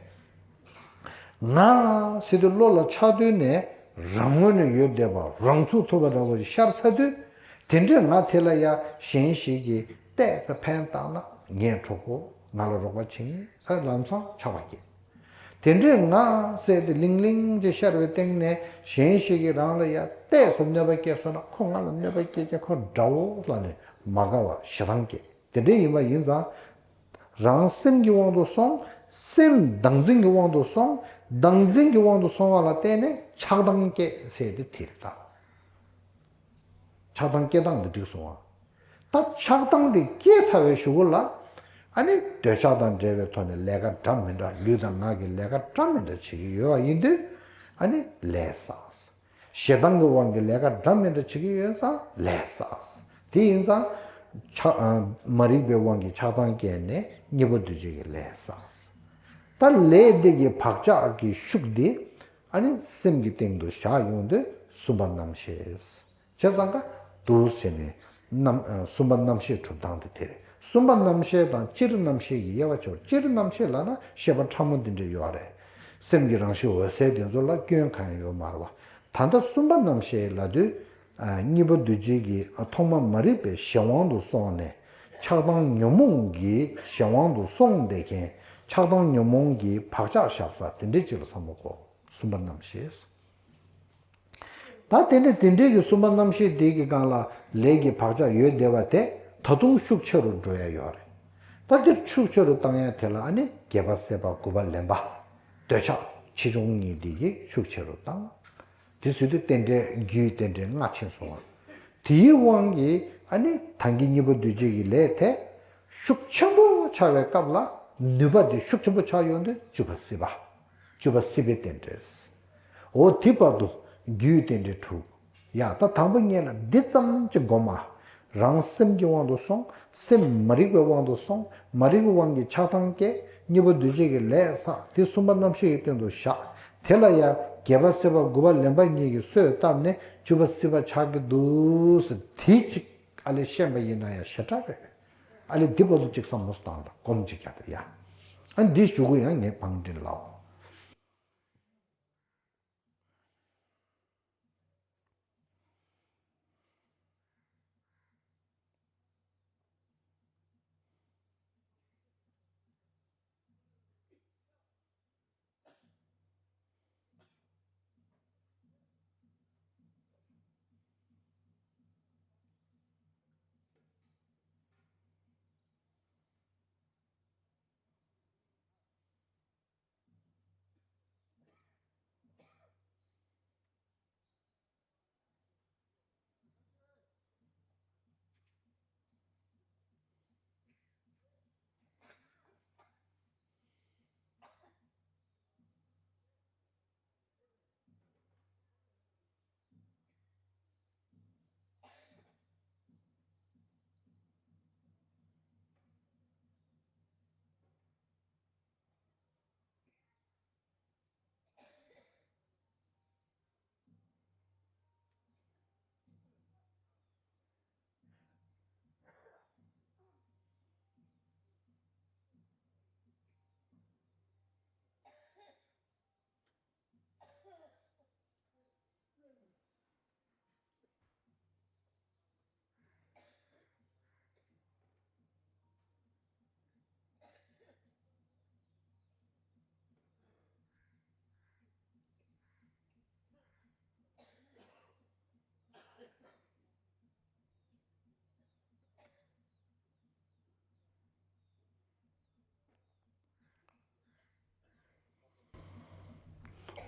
ང་ཟེར་དུས་བློ་ལ་ཆགས་དུས་ནས་རང་ངོས་ནས་ཡོད་བསྡད་པ་རང་ཚུགས་ཐུབ་པ་འདྲ་བོ་ཞིག་ཤར་ཚར་དུས། དེ་འདྲའི་ང་དེ་ལ་ཡ་གཞན་ཞིག་གིས་བལྟས་ས་ཕན་བཏགས་ན་ངའི་གྲོགས་པོ་ང་ལ་རོགས་པ་བྱེད་ངེས་ས་ལམ་སང་ཆགས་པ་སྐྱེ། དེ་འདྲའི་ང་ཟེར་ཏེ་ལིང་ལིང་ཅིག་ཤར་བའི་སྟེང་ནས་གཞན་ཞིག་གིས་རང་ལ་ཡ་བལྟས་སོ་གནོད་པ་སྐྱེལ་སོང་ན་ཁོ་ང་ལ་གནོད་པ་སྐྱེལ་ཀྱང་ཁོ་དགྲ་བོ་ལ་ནི་མ་དགའ་བ་ཞེ་སྡང་སྐྱེ། དེ་འདྲའི་ཡིན་པ་ཡིན་ཙང་། རང་སེམས་ཀྱི་དབང་དུ་སོང་། སེམས་བདག་འཛིན་གྱི་དབང་དུ་སོང་། བདག་འཛིན་གྱི་དབང་དུ་སོང་བ་ལ་བརྟེན་ནས་ཆགས་སྡང་སྐྱེ་ཟེར་ཏེ་དེ་རེད་ད། ཆགས་སྡང་སྐྱེ་སྟངས་འདི་འགྲིག་སོང་ང་། ད་ཆགས་སྡང་འདི་སྐྱེས་ཚར་བའི་གཞུག་གུ་ལ། ཨ་ནི་འདོད་ཆགས་དང་འབྲེལ་བའི་ཐོག་ནས་ལས་ཀ་འདྲ་མི་འདྲ་ལུས་དང་ངག་གི་ལས་ཀ་འདྲ་མི་འདྲ་བྱེད་ཀྱི་ཡོད་པ་ཡིན་དུས། ཨ་ནི་ལས་བསགས། ཞེ་སྡང་གི་དབང་གིས་ལས་ཀ་འདྲ་མི་འདྲ་བྱེད་ཀྱི་ཡོད་ཙང་ལས་བསགས། དེ་ཡིན་ཙང་། ཆགས་ཨ། མ་རིག་པའི་དབང་གིས་ཆགས་སྡང་སྐྱེས་ནས་གཉིས་པོ་འདུས་བྱས་ཀྱི་ལས་བསགས། ད་ལས་འདི་གི་བག་ཆགས་ཀྱི་ཤུགས་འདི། ཨ་ནི་སེམས་ཀྱི་སྟེང་དུ་བཞག་ཡོང་དུས་གསུམ་པ་རྣམ་ཤེས། བྱས་ཙང་ཀ་འདུག་བྱས་ནས་རྣམ་ཨ། གསུམ་པ་རྣམ་ཤེས་གྲུབ་སྟངས་དེ་དེ་རེད། གསུམ་པ་རྣམ་ཤེས་དང་སྤྱིར་རྣམ་ཤེས་ཀྱི་དབྱེ་བ་ཕྱེ་བ། སྤྱིར་རྣམ་ཤེས་ལབ་ན་ཤེས་པ་ཕྲ་མོ་འདི་འདྲ་ཡོད་རེད། སེམས་ཀྱི་རང་བཞིན་འོད་གསལ་དེ་ཚོ་ལ་སྐྱོན་གང་ཡང་ཡོད་མ་རེད་བ། ད་ལྟ་གསུམ་པ་རྣམ་ཤེས་ལབ་དུས། ཨ། གཉིས་པ་འདུས་བྱས་ཀྱི་ཨ། ཐོག་མ་མ་རིག་པའི་གཞན་དབང་དུ་སོང་ནས་ཆགས་སྡང་ཉོན་མོངས་ཀྱི་གཞན་དབང་དུ་སོང་བསྡད་མཁན། ཆགས་སྡང་ཉོན་མོངས་ཀྱི་བག་ཆགས་བཞག་ས་དེ་འདྲ་ཅིག་ལ་བསམ་བློ་འཁོར། གསུམ་པ་རྣམ་ཤེས། ད་དེ་ནས་དེ་འདྲའི་གི་གསུམ་པ་རྣམ་ཤེས་དེ་གི་སྒང་ལ་ལས་ཀྱི་བག་ཆགས་ཡོད་བསྡད་པ་དེ་ད་དུང་ཤུགས་ཆེ་རུ་འགྲོ་ཡ་ཡོད་རེད། ད་འདིར་ཤུགས་ཆེ་རུ་བཏང་ཡ་དེ་ལ་ཨ་ནི་རྒྱལ་བ་སྲས་པ་དགུ་པ་ལེན་པ། འདོད་ཆགས་ཆེ་ཆུང་གཉིས་དེ་གི་ཤུགས་ཆེ་རུ་བཏང་། དེ་ཟེར་དུས་རྟེན་འབྲེལ་རྒྱུའི་རྟེན་འབྲེལ་ལྔ་ཕྱིན་སོང་བ། དེའི་དབང་གིས་ཨ་ནི་ད་གིན་གཉིས་པ་འདུས་བྱས་ཀྱི་ལས་དེ་ཤུགས་ཆེན་པོ་ཆགས་པའི་སྐབས་ལ་ནུས་པ་དེ་ཤུགས་ཆེན་པོ་ཆགས་ཡོང་དུས་བཅུ་པ་སྲིད་པ། བཅུ་པ་སྲིད་པའི་རྟེན་འབྲེལ། འོ་དེ་བར་དུ་རྒྱུའི་རྟེན་འབྲེལ་དྲུག། ཡ་ད་དང་པོ་ཉིད་ལ་འདི་ཙམ་གྱིས་དགོངས་མ། རང་སེམས་ཀྱི་དབང་དུ་སོང་། སེམས་མ་རིག་པའི་དབང་དུ་སོང་། མ་རིག་པའི་དབང་གིས་ཆགས་སྡང་སྐྱེ། གཉིས་པ་འདུས་བྱས་ཀྱི་ལས་བསགས། དེ་གསུམ་པ་རྣམ་ཤེས་ཀྱི་སྟེང་དུ་བཞག། དེ་ལ་ཡ་རྒྱལ་བ་སྲས་པ་དགུ་པ་ལེན་པ་གཉིས་ཀྱིས་གསོས་བཏབ་ནས་བཅུ་པ་སྲིད་པ་ཆགས་ཀྱི་འདུག་ཟེར་དེ་གཅིག་ཨ་ལས་ཤེས་པ་ཡིན་ན་ཡང་ཞེ་དྲག་རེད། ཨ་ལས་འདི་བར་དུ་གཅིག་བསམ་བློ་བཏང་དང་སྒོམ་གཅིག་རྒྱག་དང་ཡ། ཨ་འདི་ཞུ་གི་ཡང་ངས་བང་སྒྲིག་ལའོ།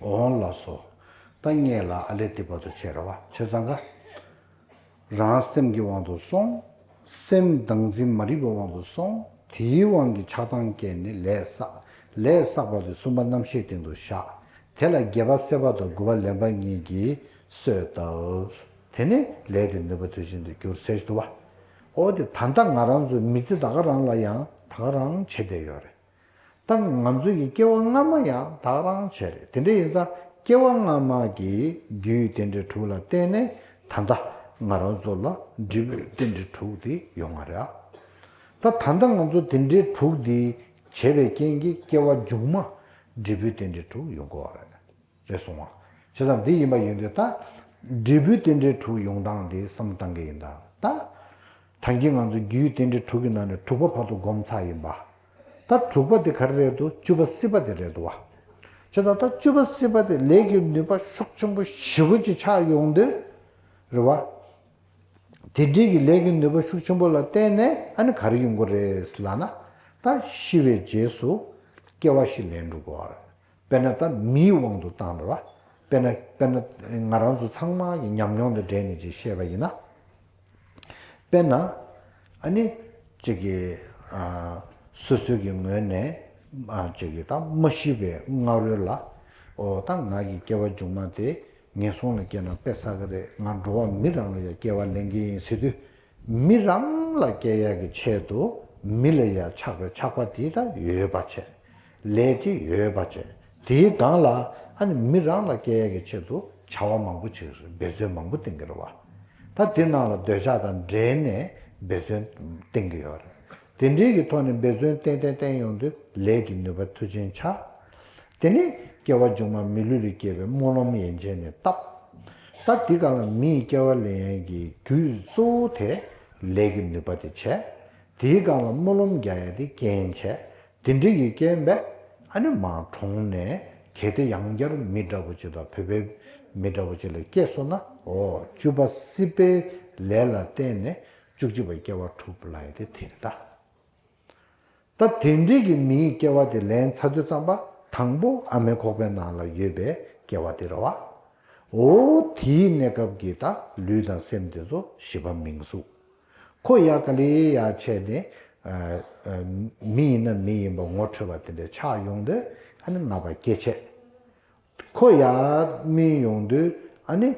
འོང་ལགས་སོ། ད་ངས་ལ་ཨ་ལས་དེ་བར་དུ་བྱས་ར་བ་བྱས་ཙང་ཀ། རང་སེམས་ཀྱི་དབང་དུ་སོང་། སེམས་བདག་འཛིན་མ་རིག་པའི་དབང་དུ་སོང་། དེའི་དབང་གིས་ཆགས་སྡང་སྐྱེས་ནས་ལས་བསགས། ལས་བསགས་པ་དེ་གསུམ་པ་རྣམ་ཤེས་སྟེང་དུ་བཞག། དེ་ལ་རྒྱལ་བ་སྲས་པ་དང་དགུ་པ་ལེན་པ་གཉིས་ཀྱིས་གསོས་བཏབ། དེ་ནས་ལས་དེ་ནུས་པ་དུས་ཆེན་དུ་གྱུར་ཟེར་གྱི་འདུག་བ། འོ་དེ་ད་ལྟ་ང་རང་ཚོའི་མི་ཚེ་ད་ག་རང་ལ་ཡང་ད་ག་རང་བྱེད་བསྡད་ཡོད་རེད། ད་ང་ཚོའི་གི་སྐྱེ་བ་སྔ་མ་ཡང་ད་ག་རང་བྱས་རེད། དེ་འདྲ་ཡིན་ཙང་སྐྱེ་བ་སྔ་མ་གི་རྒྱུའི་རྟེན་འབྲེལ་དྲུག་ལ་བརྟེན་ནས་ད་ལྟ་ ང་རང་ཚོ་ལ་འབྲས་བུའི་རྟེན་འབྲེལ་དྲུག་དེ་ཡོང་བ་རེད། ད་ད་ལྟ་ང་ཚོ་དེ་འདྲའི་དྲུག་དེ་བྱས་པའི་རྐྱེན་གྱིས་སྐྱེ་བ་མཇུག་མ་འབྲས་བུའི་རྟེན་འབྲེལ་དྲུག་ཡོང་དགོས་པ་རེད། རེད་སོང་བ། བྱས་ཙང་འདི་ཡིན་པ་ཡིན་དུས་ད། འབྲས་བུའི་རྟེན་འབྲེལ་དྲུག་ཡོང་སྟངས་འདི་བསམ་བློ་བཏང་གི་ཡིན་ད། ད། ད་གིན་ང་ཚོ་རྒྱུའི་རྟེན་འབྲེལ་དྲུག་གི་ནང་ནས་དྲུག་པ་བར་དུ་བསྒོམ་ཚར་ཡིན་པ། ད་དྲུག་པ་དེ་ག་རེ་རེད་འདུག་བཅུ་པ་སྲིད་པ་དེ་རེད་འདུག་བ། བྱས་ཙང་ད་བཅུ་པ་སྲིད་པ་དེ་ལས་ཀྱི་ནུས་པ་ཤུགས་ཆེན་པོ་ཞེ་པོ་ཅིག་ཆགས་ཡོང་དུས། རེད་བ། དེ་འདྲའི་གི་ལས་ཀྱི་ནུས་པ་ཤུགས་ཆེན་པོ་ལ་བརྟེན་ནས་ཨ་ནི་ག་རེ་ཡོང་གི་རེད་ལབ་ན། ད་ཤི་བའི་རྗེས་སུ་སྐྱེ་བ་ཞིག་ལེན་འགྲོ་དགོས་པ་རེད། དཔེར་ན་ད་མིའི་དབང་དུ་བཏང་རེད་བ། དཔེར་ན་དཔེར་ན་ང་རང་ཚོ་ཚང་མ་གི་ཉམས་མྱོང་དང་འབྲེལ་ནས་ཅིག་བཤད་པ་ཡིན་ན། དཔེར་ན། ཨ་ནི། གཅིག་གི། ཨ། སོ་སོའི་གི་ངོས་ནས། ཨ། གཅིག་གི་ད་མ་ཤི་བའི་སྔ་རོལ་ལ། འོ་ད་ང་གི་སྐྱེ་བ་མཇུག་མ་དེ་ངན་སོང་ལ་སྐྱེས་ན་དཔེ་བསགས་ཀྱི་རེད། ང་འགྲོ་བ་མི་རང་ལ་ཡང་སྐྱེ་བ་ལེན་གྱི་ཡིན་ཟེར་དུས། མི་རང་ལ་སྐྱེ་ཡག་གི་ཆེད་དུ་མི་ལ་ཡང་ཆགས་པའི་ཆགས་པ་དེ་ད་ཡོད་པ་བྱས། ལས་དེ་ཡོད་པ་བྱས། དེའི་སྒང་ལ་ཨ་ནི་མི་རང་ལ་སྐྱེ་ཡག་གི་ཆེད་དུ་བྱ་བ་མང་པོ་བྱེད་ཀྱི་རེད། འབད་བརྩོན་མང་པོ་བསྟེན་གྱི་རེད་བ། ད་དེ་ནང་ལ་འདོད་ཆགས་དང་འབྲེལ་ནས་འབད་བརྩོན་བསྟེན་གྱི་ཡོད་རེད། དེ་འདྲའི་གི་ཐོག་ནས་འབད་བརྩོན་བསྟེན་བསྟེན་བསྟེན་ཡོང་དུས་ལས་ཀྱི་ནུས་པ་མཐུ་ཅན་ཆགས། དེ་ནས་སྐྱེ་བ་མཇུག་མ་མི་ལུས་ལ་སྐྱེ་བའི་སྨོན་ལམ་ཡན་ཆད་ནས་བཏབ། ད་དེ་ག་ལ་མིའི་སྐྱེ་བ་ལེན་ཡས་ཀྱི་རྒྱུ་གཙོ་བོ་དེ་ལས་ཀྱི་ནུས་པ་དེ་བྱས། དེའི་སྒང་ལ་སྨོན་ལམ་རྒྱག་ཡས་དེ་རྐྱེན་བྱས། དེ་འདྲ་ཡི་རྐྱེན་པས་ཨ་ནི་མར་གྲོངས་ནས་གལ་ཏེ་ཡང་བསྐྱར་མི་འདྲ་བོ་ཅིག་དང་བོད་པའི་མི་འདྲ་བོ་ཅིག་ལ་སྐྱེས་སོང་ན། འོ་བཅུ་པ་སྲིད་པའི་ལས་ལ་བརྟེན་ནས་བཅུ་གཅིག་པ་སྐྱེ་བ་འཁྲུགས་པ་ལ་ཡི་དེ་དེ་རེད་ད། ད་དེ་འདྲའི་གི་མིའི་སྐྱེ་བ་དེ་ལེན་ཚར་དུས་ཙམ་པ་དང་པོ་ཨ་མའི་ཁོག་པའི་ནང་ལ་ཡོད་པའི་སྐྱེ་བ་དེ་རེད་བ། འོ་དེའི་གནས་སྐབས་ཀྱི་ད་ལུས་དང་སེམས་དེ་ཚོ་བཞི་པ་མིང་གཟུགས། ཁོ་ཡ་ག་ལེ་ཡ་བྱས་ནས། ཨ། ཨ། མི་ཡིན་ན་མི་ཡིན་པ་ངོ་འཕྲོད་པ་དེ་འདྲ་ཆགས་ཡོང་དུས་ཨ་ནི་ལྔ་པ་སྐྱེ་མཆེད། ཁོ་ཡ་སྨིན་ཡོང་དུས་ཨ་ནི་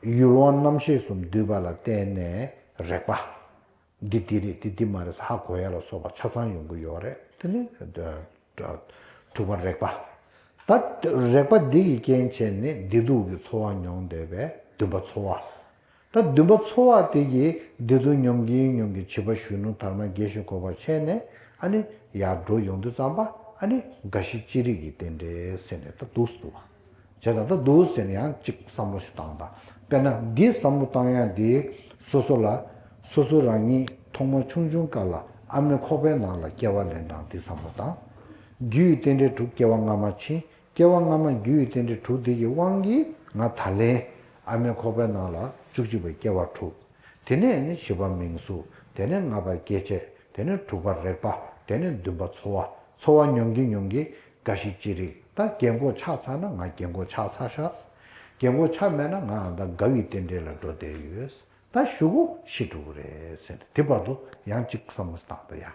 ཡུལ་དབང་རྣམ་ཤེས་གསུམ་འདུས་པ་ལ་བརྟེན་ནས་རེག་པ། འདི་འདི་རེད། འདི་འདི་མ་རེད་ཧ་གོ་ཡ་ལ་སོགས་པ་ཆ་ཚང་ཡོང་གི་ཡོད་རེད། དེ་ནི་དྲུག་པ་རེག་པ། ད་རེག་པ་འདི་ཡི་རྐྱེན་བྱས་ནས་བདེ་སྡུག་གི་ཚོར་བ་མྱོང་བསྡད་པའི་འདུན་པ་ཚོར་བ། ད་འདུན་པ་ཚོར་བ་དེ་གིས་བདེ་སྡུག་མྱོང་གིན་མྱོང་གིན་བྱིས་པ་གཞོན་ནུ་དར་མ་རྒས་ཤིང་གོག་པ་བྱས་ནས་ཨ་ནི་ཡར་འགྲོ་ཡོང་དུས་ཙམ་པ་ཨ་ནི་རྒ་ཤི་ཅི་རིགས་ཀྱི་རྟེན་འབྲེལ་ཟེར་ནས་ད་འདུག་སེ་འདུག་བ། བྱས་ཙང་ད་འདུག་ཟེར་ནས་ཡང་གཅིག་བསམ་བློ་ཞིག་བཏང་དང་། དཔེར་ན་འདི་བསམ་བློ་བཏང་ཡ་འདི་སོ་སོ་ལ། སོ་སོ་རང་ཉིད་ཐོག་མ་ཆུང་ཆུང་སྐབས་ལ་ཨ་མའི་ཁོག་པའི་ནང་ལ་སྐྱེ་བ་ལེན་སྟངས་འདི་བསམ་བློ་བཏང་། རྒྱུ་ཡི་རྟེན་འབྲེལ་དྲུག་སྐྱེ་བ་སྔ་མ་ཕྱིན། སྐྱེ་བ་སྔ་མ་རྒྱུ་ཡི་རྟེན་འབྲེལ་དྲུག་འདི་ཡི་དབང་གིས་ང་ད་ལན་ཨ་མའི་ཁོག་པའི་ནང་ལ་བཅུ་གཅིག་པའི་སྐྱེ་བ་འཁྲུགས། དེ་ནས་ནི་བཞི་པ་མིང་གཟུགས། དེ་ནས་ལྔ་པ་སྐྱེ་མཆེད། དེ་ནས་དྲུག་པ་རེག་པ། དེ་ནས་བདུན་པ་ཚོར་བ། ཚོར་བ་མྱོང་གིན་མྱོང་གིན་རྒ་ཤི་ཅི་རིགས། ད་རྒན་གོག་ཆགས་ཚར་ན་ང་རྒན་གོག་ཆགས་ཚར་ཤག་རྒན་གོག་ཆགས་མེད་ན་ང་ཨ་ད་རྒ་བའི་རྟེན་འབྲེལ་ལ་འགྲོ་བསྡད་ཡོད། ད་གཞུག་གུ་ཤི་འགྲོ་གི་རེད་ཟེར་ནས་དེ་བར་དུ་ཡང་གཅིག་བསམ་བློ་བཏང་ད་ཡ།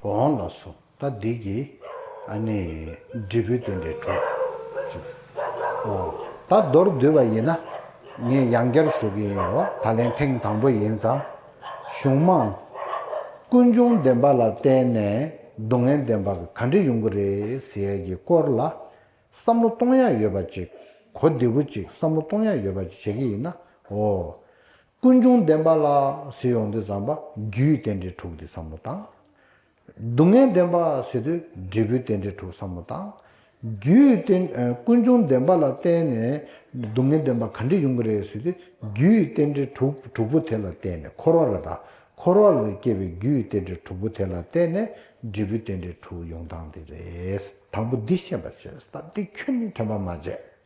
འོང་ལགས་སོ། ད་འདི་གི་ཨ་ནི་འབྲས་བུའི་རྟེན་འབྲེལ་དྲུག་ཅིག་འོ། ད་མདོར་བསྡུས་པ་ཡིན་ན་ངས་ཡང་བསྐྱར་ཞུ་གི་ཡིན་རོ། ད་ལན་ཐེངས་དང་པོ་ཡིན་ཙང་། གཞུང་མ། ཀུན་འབྱུང་བདེན་པ་ལ་བརྟེན་ནས་སྡུག་བསྔལ་བདེན་པ་ག་འདྲ་ཡོང་གི་རེད་ཟེར་ཡས་ཀྱི་སྐོར་ལ། བསམ་བློ་གཏོང་ཡ་ཡོད་པ་ཅིག་གོ་བདེ་པོ་ཅིག་བསམ་བློ་གཏོང་ཡ་ཡོད་པ་ཅིག་བྱེད་ཀྱི་ཡིན་ན། འོ། ཀུན་འབྱུང་བདེན་པ་ལ་ཟེར་ཡོང་དུས་ཙམ་པ་རྒྱུའི་རྟེན་འབྲེལ་དྲུག་དེ་བསམ་བློ་བཏང་། སྡུག་བསྔལ་བདེན་པ་ཟེར་དུས་འབྲས་བུའི་རྟེན་འབྲེལ་དྲུག་བསམ་བློ་བཏང་། རྒྱུའི་རྟེན་ཨ། ཀུན་འབྱུང་བདེན་པ་ལ་བརྟེན་ནས་སྡུག་བསྔལ་བདེན་པ་ག་འདྲ་ཡོང་གི་རེད་ཟེར་དུས་རྒྱུའི་རྟེན་འབྲེལ་དྲུག་དྲུག་པོ་དེ་ལ་བརྟེན་ནས་འཁོར་བ་རེད་ད། འཁོར་བ་ལས་སྐྱེས་པའི་རྒྱུའི་རྟེན་འབྲེལ་དྲུག་པོ་དེ་ལ་བརྟེན་ནས་འབྲས་བུའི་རྟེན་འབྲེལ་དྲུག་ཡོང་སྟངས་དེ་རེད། དང་པོ་འདི་ཤེས་པ་བྱས། ད་འདི་ཁྱོན་ནས་དྲན་པ་མ་བརྗེད།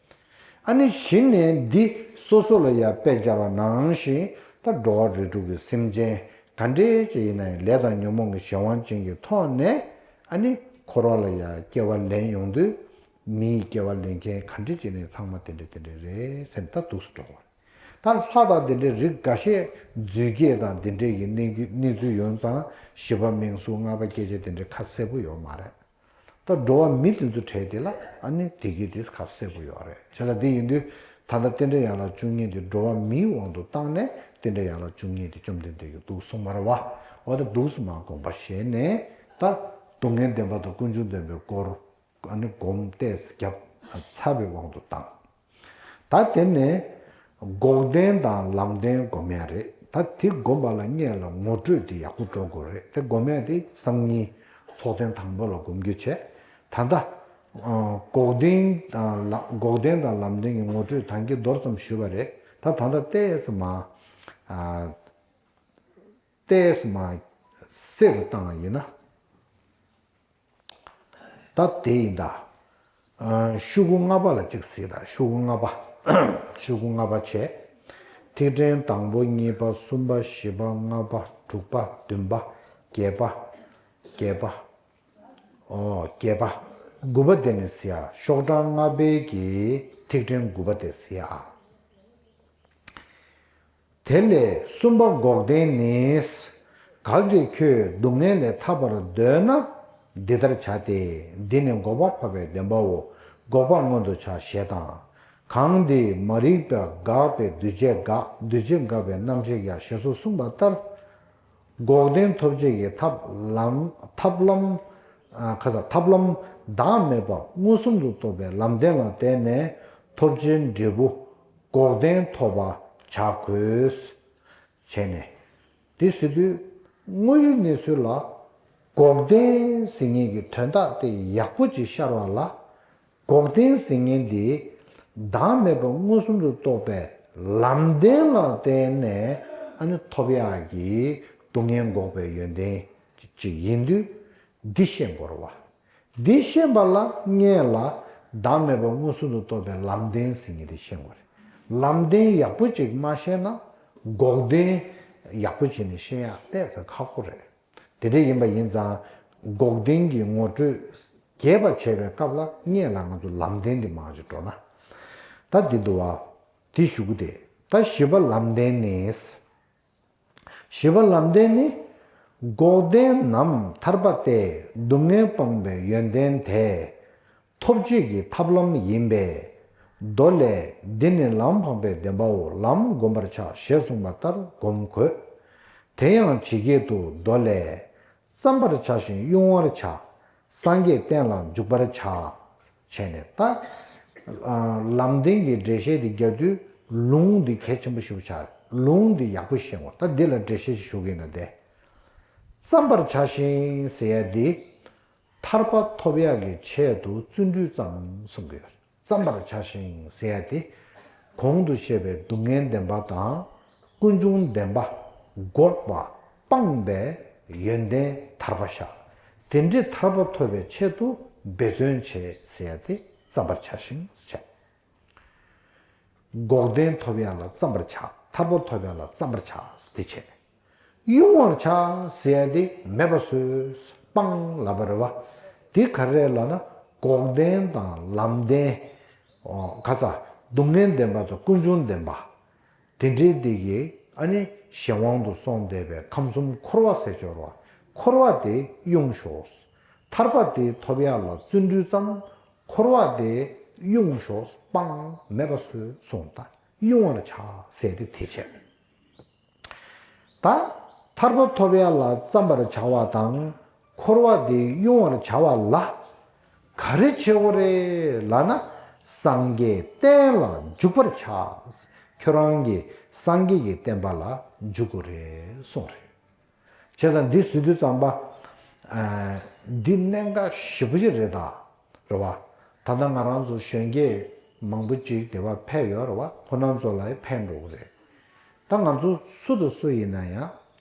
ཨ་ནི་གཞི་ནས་འདི་སོ་སོ་ལ་ཡང་དཔེ་སྦྱར་བ་ནང་བཞིན་ད་འགྲོ་བ་རིགས་དྲུག་གི་སེམས་ཅན་ག་འདྲས་ཅིག་ཡིན་ན་ཡང་ལས་དང་ཉོན་མོངས་ཀྱི་གཞན་དབང་ཅན་གྱི་ཐོག་ནས་ཨ་ནི་འཁོར་བ་ལ་ཡང་སྐྱེ་བ་ལེན་ཡོང་དུས་མིའི་སྐྱེ་བ་ལེན་མཁན་ག་འདྲས་ཅིག་ནས་ཚང་མ་དེ་འདྲས་དེ་འདྲས་རེད་ཟེར་ནས་ད་འདུག་སེ་འགྲོ་བ་རེད། ད་ལྷ་དང་དེ་འདྲའི་རིགས་འགའ་ཤས་རྫུས་སྐྱེས་དང་དེ་འདྲས་ཀྱི་གནས་གནས་ཚུལ་ཡོད་ཙང་བཞི་པ་མིང་གཟུགས་ལྔ་པ་སྐྱེ་མཆེད་དེ་འདྲས་ཁ་གསལ་པོ་ཡོད་མ་རེད། ད་འགྲོ་བ་མི་དེ་ཚོ་གྲས་དེ་ལ་ཨ་ནི་དེ་གི་དེ་ཁ་གསལ་པོ་ཡོད་རེད། བྱས་ཙང་དེ་ཡིན་དུས་ད་ལྟ་རྟེན་འབྲེལ་ཡན་ལག་བཅུ་གཉིས་དེ་འགྲོ་བ་མིའི་དབང་དུ་བཏང་ནས་རྟེན་འབྲེལ་ཡན་ལག་བཅུ་གཉིས་དེ་བཅོམ་ལྡན་འདས་ཀྱིས་འདུག་གསུངས་པ་རེད་བ། འོ་ད་འདུག་སེ་མར་དགོངས་པ་བཞེས་ནས་ད་སྡུག་བསྔལ་བདེན་པ་དང་ཀུན་འབྱུང་བདེན་པའི་སྐོར་ཨ་ནི་སྒོམ་བལྟས་བརྒྱབ་ཚར་བའི་དབང་དུ་བཏང་། ད་དེ་ནས་འགོག་བདེན་དང་ལམ་བདེན་སྒོམ་ཡ་རེད། ད་དེ་སྒོམ་པ་ལ་སྔོན་ལ་ངོ་སྤྲོད་དེ་ཡག་པོ་འགྲོ་དགོས་རེད། དེ་སྒོམ་ཡ་དེ་སང་ཉིན་ཚོགས་ཐེངས་དང་པོ་ལ་སྒོམ་རྒྱུ་བྱས། ད་ལྟ་ཨ་འགོག་བདེན་དང་ལ་འགོག་བདེན་དང་ལམ་བདེན་གྱི་ངོ་སྤྲོད་ད་གིན་མདོར་ཙམ་ཞུས་པ་རེད། ད་ད་ལྟ་ཏོག་ཙམ་མ་ཨ་ཏོག་ཙམ་མ་གསལ་རུ་བཏང་བ་ཡིན་ན། ད་དེ་ཡིན་ད། ཨ་ཤོག་གུ་ལྔ་པ་ལ་གཅིག་གཟིགས་ད། ཤོག་གུ་ལྔ་པ། ཤོག་གུ་ལྔ་པ་བྱས། ཐིག་ཕྲེང་དང་པོ་གཉིས་པ་གསུམ་པ་བཞི་པ་ལྔ་པ་དྲུག་པ་བདུན་པ་བརྒྱད་པ་བརྒྱད་པ། ཨོ་བརྒྱད་པ། དགུ་པ་དེ་ནས་གཟིགས་ཨ། ཤོག་གྲངས་ལྔ་པའི་གི་ཐིག་ཕྲེང་དགུ་པ་དེ་གཟིགས་ཨ། དེ་ལས་གསུམ་པ་འགོག་བདེན་ནི། གལ་ཏེ་ཁྱོད་སྡུག་བསྔལ་ལས་ཐར་པར་འདོད་ན་འདི་ལྟར་བྱ་སྟེ། འདི་ནི་འགོག་པར་བག་པའི་བདེན་པའོ། འགོག་པ་མངོན་དུ་བྱ་ཞེས་དང་། གང་འདི་མ་རིག་པས་འགགས་པས་འདུས་བྱས་འགག་འདུས་བྱས་འགགས་པས་རྣམ་ཤེས་ཀྱང་ཞེས་སོགས་གསུངས་པ་ལྟར། འགོག་བདེན་ཐོབ་བྱེད་ཀྱི་ཐབས་ལམ་ཐབས་ལམ། ཨ་ཁ་ས་ཐབས་ལམ་བདག་མེད་པ་མངོན་སུམ་དུ་རྟོགས་པའི་ལམ་བདེན་ལ་བརྟེན་ནས་ཐོབ་བྱའི་འབྲས་བུ་འགོག་བདེན་ཐོབ་པར་བྱ་དགོས། བྱས་ནས། དེ་ཟེར་དུས་དངོས་ཡོད་གནས་ཚུལ་ལ་འགོག་བདེན་ཟེར་མཁན་གྱི་དོན་དག་དེ་ཡག་པོ་ཅིག་ཤར་བ་ལ། འགོག་བདེན་ཟེར་མཁན་དེ་བདག་མེད་པ་མངོན་སུམ་དུ་རྟོགས་པའི་ལམ་བདེན་ལ་བརྟེན་ནས་ཨ་ནི་ཐོབ་ཡག་གི་སྡུག་བསྔལ་འགོག་པའི་ཡོན་ཏན་ཅིག་ཡིན་དུས། འདི་ཤེས་དགོས་རེད་བ། འདི་ཤེས་པ་ལ་སྔོན་ལ་བདག་མེད་པ་མངོན་སུམ་དུ་རྟོགས་པའི་ལམ་བདེན་ཟེར་མཁན་དེ་ཤེས་དགོས་རེད། ལམ་བདེན་ཡག་པོ་ཅིག་མ་ཤེས་ན་འགོག་བདེན་ཡག་པོ་བྱས་ནས་ཤེས་ཡག་ཏོག་ཙམ་ཁག་པོ་རེད། དེ་འདྲ་ཡིན་པ་ཡིན་ཙང་འགོག་བདེན་གྱི་ངོ་སྤྲོད་རྒྱས་པ་བྱས་པའི་སྐབས་ལ་སྔོན་ལ་ང་ཚོ་ལམ་བདེན་འདི་མར་ཅིག་འགྲོ་ན། ད་འདི་འདུག་བ། འདི་ཞུ་གི་དེ། ད་བཞི་པ་ལམ་བདེན་ནི། བཞི་པ་ལམ་བདེན་ནི། འགོག་བདེན་ནམ་ཐར་པ་སྟེ་སྡུག་བསྔལ་སྤངས་པའི་ཡོན་ཏན་དེ་ཐོབ་བྱེད་ཀྱི་ཐབས་ལམ་ཡིན་པས། མདོ་ལས། འདི་ནི་ལམ་འཕངས་པའི་བདེན་པའོ། ལམ་བསྒོམ་པར་བྱ་ཞེས་གསུངས་པ་ལྟར་བསྒོམ་དགོས། དེ་ཡང་ཇི་སྐད་དུ་མདོ་ལས། བརྩམ་པར་བྱ་ཞིང་དབྱུང་བར་བྱ། སངས་རྒྱས་བསྟན་ལ་འཇུག་པར་བྱ། བྱས་ནས་ད། ལམ་བདེན་གྱི་འགྲེལ་བཤད་འདི་རྒྱབ་དུས་ལུང་འདི་གལ་ཆེན་པོ་ཞིག་ཆགས། ལུང་འདི་ཡག་པོ་ཤེས་དགོས། ད་འདི་ལ་འགྲེལ་བཤད་ཞིག་ཞུ་གི་ཡིན་ན་དེ། བརྩམ་པར་བྱ་ཞིང་ཟེར་ཡ་འདི། ཐར་པ་ཐོབ་ཡག་གི་ཆེད་དུ་བརྩོན་འགྲུས་ཙམ་གསུང་གི་ཡོད། བརྩམ་པར་བྱ་ཞིང་ཟེར་ཡ་དེ། གོང་དུ་བཤད་པའི་སྡུག་བསྔལ་བདེན་པ་དང་། ཀུན་འབྱུང་བདེན་པ་འགོག་པ་སྤངས་པའི་ཡོན་ཏན་ཐར་པ་ཤར། དེ་འདྲའི་ཐར་པ་ཐོབ་པའི་ཆེད་དུ་འབད་བརྩོན་བྱེད་ཟེར་ཡ་དེ་བརྩམ་པར་བྱ་ཞིང་བྱས། འགོག་བདེན་ཐོབ་ཡག་ལ་བརྩམ་པར་བྱ། ཐར་པ་ཐོབ་ཡག་ལ་བརྩམ་པར་བྱ་དེ་བྱས། དབྱུང་བར་བྱ་ཟེར་ཡ་དེ་མེད་པ་བཟོས། སྤང་ལབ་པ་རེད་བ། དེ་ག་རེ་རེད་ལབ་ན་འགོག་བདེན་དང་ལམ་བདེན། ཨོ་ཁ་ས་སྡུག་བསྔལ་བདེན་པ་དང་ཀུན་འབྱུང་བདེན་པ། དེ་འདྲའི་དེ་གི་ཨ་ནི་གཞན་དབང་དུ་སོང་བསྡད་པའི་ཁམས་གསུམ་འཁོར་བ་ཟེར་ཆོག་རེད་བ། འཁོར་བ་དེ་དབྱུང་ཤོག་ཐར་པ་དེ་ཐོབ་ཡག་ལ་བརྩོན་འགྲུས་ཙམ། འཁོར་བ་དེ་དབྱུང་ཤོག་སྤང་མེད་པ་བཟོས་གསུངས། ད་དབྱུང་བར་བྱ་ཟེར་དེ་དེ་བྱས། ད་ཐར་པ་ཐོབ་ཡག་ལ་བརྩམ་པར་བྱ་བ་དང་འཁོར་བ་དེ་དབྱུང་བར་བྱ་བ་ལ་ག་རེ་བྱེད་དགོས་རེད་ལབ་ན། སངས་རྒྱས་བསྟན་ལ་འཇུག་པར་བྱ། ཁྱོད་རང་གིས་སངས་རྒྱས་ཀྱི་བསྟན་པ་ལ་འཇུག་དགོས་རེད་གསུངས་རེད། བྱས་ཙང་འདི་ཟེར་དུས་ཙམ་པ། ཨ། འདི་གནད་འགག་ཞེ་པོ་ཅིག་རེད་ད། རེད་བ། ད་ལྟ་ང་རང་ཚོ་གཞོན་སྐྱེས་མང་པོ་ཅིག་དེ་བ་ཕེབས་ཡོད་རེད་བ། ཁོ་རང་ཚོ་ལ་ཕན་འགྲོ་གི་རེད། ད་ང་ཚོ་སུ་དང་སུ་ཡིན་ན་ཡང་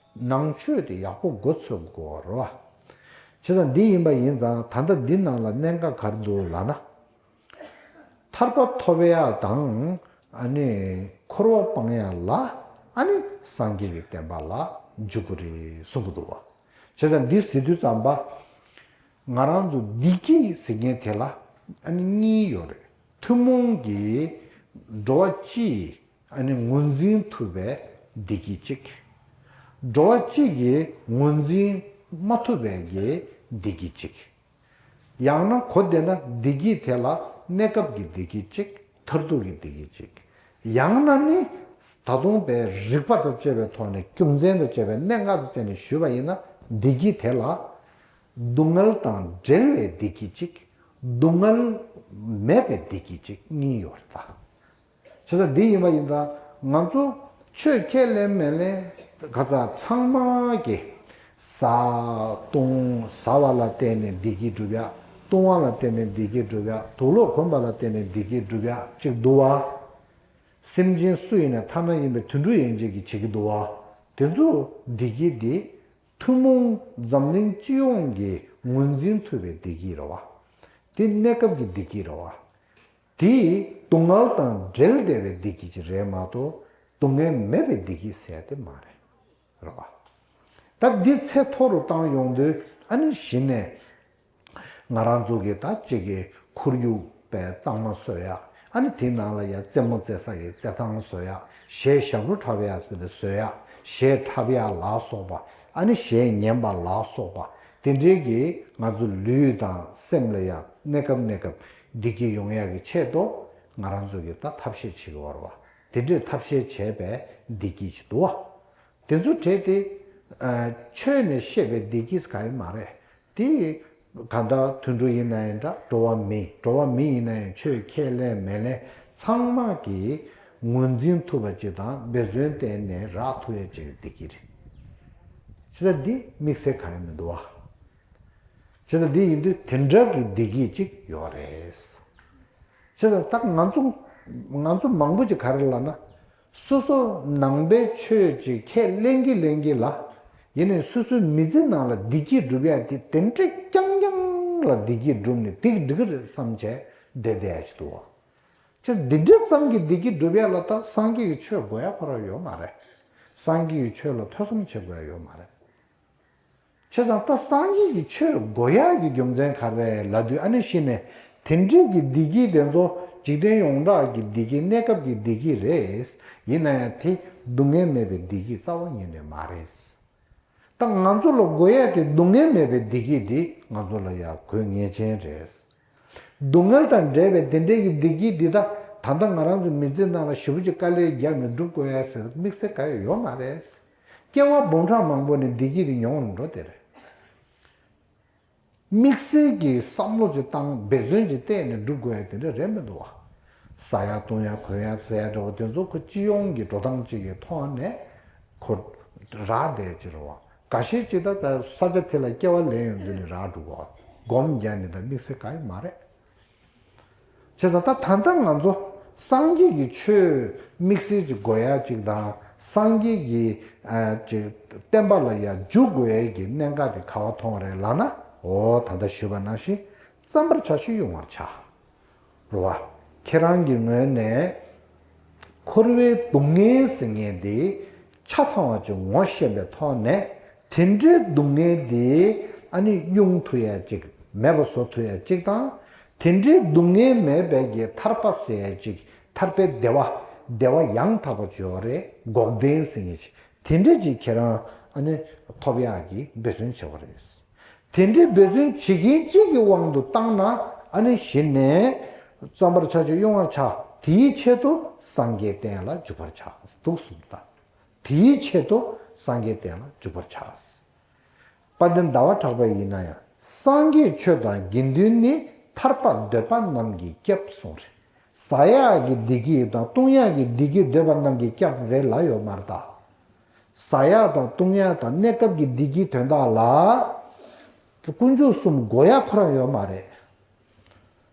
ནང་ཆོས་དེ་ཡག་པོ་མགོ་ཚོད་དགོས་རེད་བ། བྱས་ཙང་འདི་ཡིན་པ་ཡིན་ཙང་ད་ལྟ་འདི་ནང་ལ་གནད་འགག་ག་རེ་འདུག་ལབ་ན། ཐར་པ་ཐོབ་ཡ་དང་། ཨ་ནི། འཁོར་བ་སྤང་ཡ་ལ། ཨ་ནི། སངས་རྒྱས་ཀྱི་བསྟན་པ་ལ་འཇུག་གི་རེད་གསུང་གི་འདུག་བ། བྱས་ཙང་འདི་ཟེར་དུས་ཙམ་པ། ང་རང་ཚོ་བདེ་སྐྱིད་ཟེར་མཁན་དེ་ལ། ཨ་ནི་གཉིས་ཡོད་རེད། ཐུན་མོང་གི་འགྲོ་བ་སྤྱིས། ཨ་ནི་ངོས་འཛིན་ཐུབ་པའི་བདེ་སྐྱིད་ཅིག་འགྲོ་བ་སྤྱིས་ཀྱིས་ངོས་འཛིན་མ་ཐུབ་པའི་གི་བདེ་སྐྱིད་ཅིག་ཡང་ན་གོ་བདེ་ན་བདེ་སྐྱིད་དེ་ལ་གནས་སྐབས་ཀྱི་བདེ་སྐྱིད་ཅིག་མཐར་ཐུག་གི་བདེ་སྐྱིད་ཅིག་ཡང་ན་ནི་ད་དུང་པའི་རིགས་པ་དང་བཅས་པའི་ཐོག་ནས་རྒྱུ་མཚན་དང་བཅས་པའི་གནད་འགག་དང་བཅས་ནས་ཞུས་པ་ཡིན་ན་བདེ་སྐྱིད་དེ་ལ་སྡུག་བསྔལ་དང་བྲལ་བའི་བདེ་སྐྱིད་ཅིག་སྡུག་བསྔལ་མེད་པའི་བདེ་སྐྱིད་ཅིག་གཉིས་ཡོད་རེད་ད། བྱས་ཙང་འདི་ཡིན་པ་ཡིན་ཙང་ང་ཚོ་ཆོས་ཁས་ལེན་མི་ལེན་ག་ས་ཚང་མ་གི་ཟ་བཏུང་ཟ་བ་ལ་བརྟེན་ནས་བདེ་སྐྱིད་སྒྲུབ་ཡ། བཏུང་བ་ལ་བརྟེན་ནས་བདེ་སྐྱིད་སྒྲུབ་ཡ། དུག་ལོག་གོན་པ་ལ་བརྟེན་ནས་བདེ་སྐྱིད་སྒྲུབ་ཡ་ཅིག་འདུག་བ། སེམས་ཅན་སུ་ཡིན་ན་ཐ་ན་ཡིན་པའི་དུད་འགྲོ་ཡན་ཆད་ཀྱིས་བྱེད་ཀྱི་འདུག་བ། དེ་ཚོ་བདེ་སྐྱིད་འདི་ཐུན་མོང་འཛམ་གླིང་སྤྱི་ཡོངས་ཀྱིས་ངོས་འཛིན་ཐུབ་པའི་བདེ་སྐྱིད་རེད་བ། དེ་གནས་སྐབས་ཀྱི་བདེ་སྐྱིད་རེད་བ། དེ་སྡུག་བསྔལ་དང་བྲལ་བསྡད་པའི་བདེ་སྐྱིད་ཅིག་རེད་མ་གཏོགས་སྡུག་བསྔལ་མེད་པའི་བདེ་སྐྱིད་ཟེར་ཡ་དེ་མ་རེད། རེད་བ། ད་འདི་ཚད་མཐོ་རུ་བཏང་ཡོང་དུས་ཨ་ནི་གཞི་ནས་ང་རང་ཚོ་གི་ད་གཅིག་གི་ཁོར་ཡུག་པའི་གཙང་མ་བཟོ་ཡ། ཨ་ནི་དེའི་ནང་ལ་ཡ་རྩེད་མོ་རྩེ་ས་གི་རྩེད་ཐང་བཟོ་ཡ། གཞས་ཞབས་བྲོ་འཁྲབ་ཡ་ཟེར་ཏེ་བཟོ་ཡ། གཞས་འཁྲབ་ཡ་ལ་སོགས་པ། ཨ་ནི་གཞས་ཉན་པ་ལ་སོགས་པ། དེ་འདྲའི་གི་ང་ཚོ་ལུས་དང་སེམས་ལ་ཡང་གནས་སྐབས་གནས་སྐབས་བདེ་སྐྱིད་ཡོང་ཡག་གི་ཆེད་དུ་ང་རང་ཚོ་གིས་ད་ཐབས་ཤེས་བྱེད་ཀྱི་ཡོད་རེད་བ། དེ་འདྲའི་ཐབས་ཤེས་བྱས་པའི་བདེ་སྐྱིད་ཅིག་འདུག་བ། དེ་ཚོ་བྲལ་ཏེ། ཨ། ཆོས་ནས་བཤད་པའི་བདེ་སྐྱིད་གང་ཡང་མ་རེད། དེ་གང་ལྟར་དུད་འགྲོ་ཡིན་ན་ཡང་འདྲ། འགྲོ་བ་མི། འགྲོ་བ་མི་ཡིན་ན་ཡང་ཆོས་ཁས་ལེན་མི་ལེན་ཚང་མ་གིས་ངོས་འཛིན་ཐུབ་པ་ཅིག་དང་འབད་བརྩོན་བསྟེན་ནས་རག་ཐུབ་ཡ་ཅིག་བདེ་སྐྱིད་རེད། བྱས་ཙང་འདི་དམིགས་བསལ་གང་ཡང་མི་འདུག་བ། བྱས་ཙང་འདི་ཡིན་དུས་དེ་འདྲ་གི་བདེ་སྐྱིད་ཅིག་ཡོད་རེད། བྱས་ཙང་ད་ང་ཚོ་ང་ཚོ་མང་པོ་ཅིག་ག་རེ་ལབ་ན། སོ་སོ་ནང་པའི་ཆོས་ཅིག་ཁས་ལེན་གྱི་ལེན་གྱི་ལ། ཡིན་ནའི་སོ་སོའི་མི་ཚེ་ནང་ལ་བདེ་སྐྱིད་སྒྲུབ་ཡ་དེ་དེ་འདྲ་རྐྱང་རྐྱང་ལ་བདེ་སྐྱིད་སྒྲུབ་ནས་དེ་འགྲིག་གི་རེད་བསམ་བྱས་བསྡད་བསྡད་ཡ་ཞིག་འདུག་བ། ཅི་འདི་འདྲ་ཙམ་གྱིས་བདེ་སྐྱིད་སྒྲུབ་ཡ་ལ་ད་སངས་རྒྱས་ཀྱི་ཆོས་དགོས་ཡ་ཁོ་རང་ཡོད་མ་རེད། སངས་རྒྱས་ཀྱི་ཆོས་ལ་ཐོས་བསམ་བྱེད་དགོས་ཡ་ཡོད་མ་རེད། བྱས་ཙང་ད་སངས་རྒྱས་ཀྱི་ཆོས་དགོས་ཡག་གི་རྒྱུ་མཚན་ག་རེ་ལབ་དུས་ཨ་ནི་གཞི་ནས་དེ་འདྲས་ཀྱི་བདེ་སྐྱིད་དེ་ཚོ་འཇིག་རྟེན་ཡོངས་གྲགས་ཀྱི་བདེ་སྐྱིད་གནས་སྐབས་ཀྱི་བདེ་སྐྱིད་རེད། ཡིན་ན་ཡང་དེ་སྡུག་བསྔལ་མེད་པའི་བདེ་སྐྱིད་རྩ་བ་ཉིད་ནས་མ་རེད། ད་ང་ཚོ་ལ་དགོས་ཡག་དེ་སྡུག་བསྔལ་མེད་པའི་བདེ་སྐྱིད་དེ་ང་ཚོ་ལ་ཡང་དགོས་ངེས་ཅན་རེད། སྡུག་བསྔལ་དང་འབྲེལ་བའི་དེ་འདྲས་ཀྱི་བདེ་སྐྱིད་འདི་ད་ད་ལྟ་ང་རང་ཚོ་མི་ཚེ་ནང་ལ་ཞེ་པོ་ཅིག་དཀའ་ལས་བརྒྱབ་ནས་སྒྲུབ་དགོས་ཡ་ཟེར་དམིགས་བསལ་ག་ཡང་ཡོད་མ་རེད། སྐྱེ་བ་འབུམ་ཕྲག་མང་པོ་ནས་བདེ་སྐྱིད་དེ་མྱོང་བར་འགྲོ་དེ་རེད། དམིགས་བསལ་གྱི་བསམ་བློ་ཅིག་བཏང་འབད་བརྩོན་ཅིག་བསྟེན་ནས་སྒྲུབ་དགོས་ཡ་དེ་འདྲ་རེད་མི་འདུག་བ། ཟ་ཡ་བཏུང་ཡ་གོན་ཡ་ཟེར་ཡ་འདྲ་བོ་དེ་ཚོ་ཁོ་སྤྱི་ཡོངས་ཀྱི་འགྲོ་སྟངས་ཅིག་གི་ཐོག་ནས་ཁོ་རག་བསྡད་ཀྱི་རེད་བ། འགའ་ཤས་ཅིག་ད་ལྟ་ས་ཆ་དེ་ལ་སྐྱེ་བ་ལེན་ཡོང་དུས་ནས་རག་འགྲོ་གི་བ། སྒོམ་རྒྱག་ནས་ད་དམིགས་བསལ་ག་ཡང་མ་རེད། བྱས་ཙང་ད་ད་ལྟ་ང་ཚོ་སངས་རྒྱས་ཀྱི་ཆོས་དམིགས་བསལ་ཅིག་དགོས་ཡ་ཅིག་དང་སངས་རྒྱས་ཀྱི་ཨ་ཅིག་བསྟན་པ་ལ་ཡ་འཇུག་དགོས་ཡ་གི་གནད་འགག་དེ་ག་བ་མཐོང་རེད་ལབ་ན། འོ་ད་ལྟ་ཞུས་པ་ནང་བཞིན་བརྩམ་པར་བྱ་ཞིང་དབྱུང་བར་བྱ། རེད་བ། ཁྱེད་རང་གི་ངོས་ནས་འཁོར་བའི་སྡུག་བསྔལ་ཟེར་མཁན་དེ་ཆ་ཚང་བ་ཅིག་ངོ་ཤེས་པའི་ཐོག་ནས་དེ་འདྲའི་སྡུག་བསྔལ་དེ་ཨ་ནི་དབྱུང་ཐུབ་ཡ་ཅིག་མེད་པ་བཟོ་ཐུབ་ཡ་ཅིག་དང་། དེ་འདྲའི་སྡུག་བསྔལ་མེད་པའི་གི་ཐར་པ་ཟེར་ཡ་ཅིག་ཐར་པའི་བདེ་བ། བདེ་བ་ཡང་དག་པ་ཅིག་ཡོད་རེད། འགོག་བདེན་ཟེར་མཁན་ཅིག་དེ་འདྲ་ཅིག་ཁྱེད་རང་ཨ་ནི་ཐོབ་ཡག་གི་འབད་བརྩོན་བྱེད་པ་རེད། དེ་འདྲའི་འབད་བརྩོན་བྱེད་མཁན་གཅིག་གི་དབང་དུ་བཏང་ན་ཨ་ནི་གཞི་ནས་བརྩམ་པར་བྱ་ཞིང་དབྱུང་བར་བྱ། དེའི་ཆེད་དུ་སངས་རྒྱས་བསྟན་ལ་འཇུག་པར་བྱ་འདུག་གསུངས་ད། དེའི་ཆེད་དུ་སངས་རྒྱས་བསྟན་ལ་འཇུག་པར་བྱ། དཔལ་ལྡན་ཟླ་བ་གྲགས་པ་ཡིན་ན་ཡང་སངས་རྒྱས་ཆོས་དང་དགེ་འདུན་ནི། ཐར་པ་འདོད་པ་རྣམས་ཀྱི་སྐྱབས་གསུངས་རེད། ཟ་ཡག་གི་བདེ་སྐྱིད་དང་བཏུང་ཡག་གི་བདེ་སྐྱིད་འདོད་པ་རྣམས་ཀྱི་སྐྱབས་རེད་ལབ་ཡོད་མ་རེད་ད། ཟ་ཡག་དང་བཏུང་ཡག་དང་གནས་སྐབས་ཀྱི་བདེ་སྐྱིད་དོན་དག་ལ། དཀོན་མཆོག་གསུམ་དགོས་ཡག་ཁོ་རང་ཡོད་མ་རེད།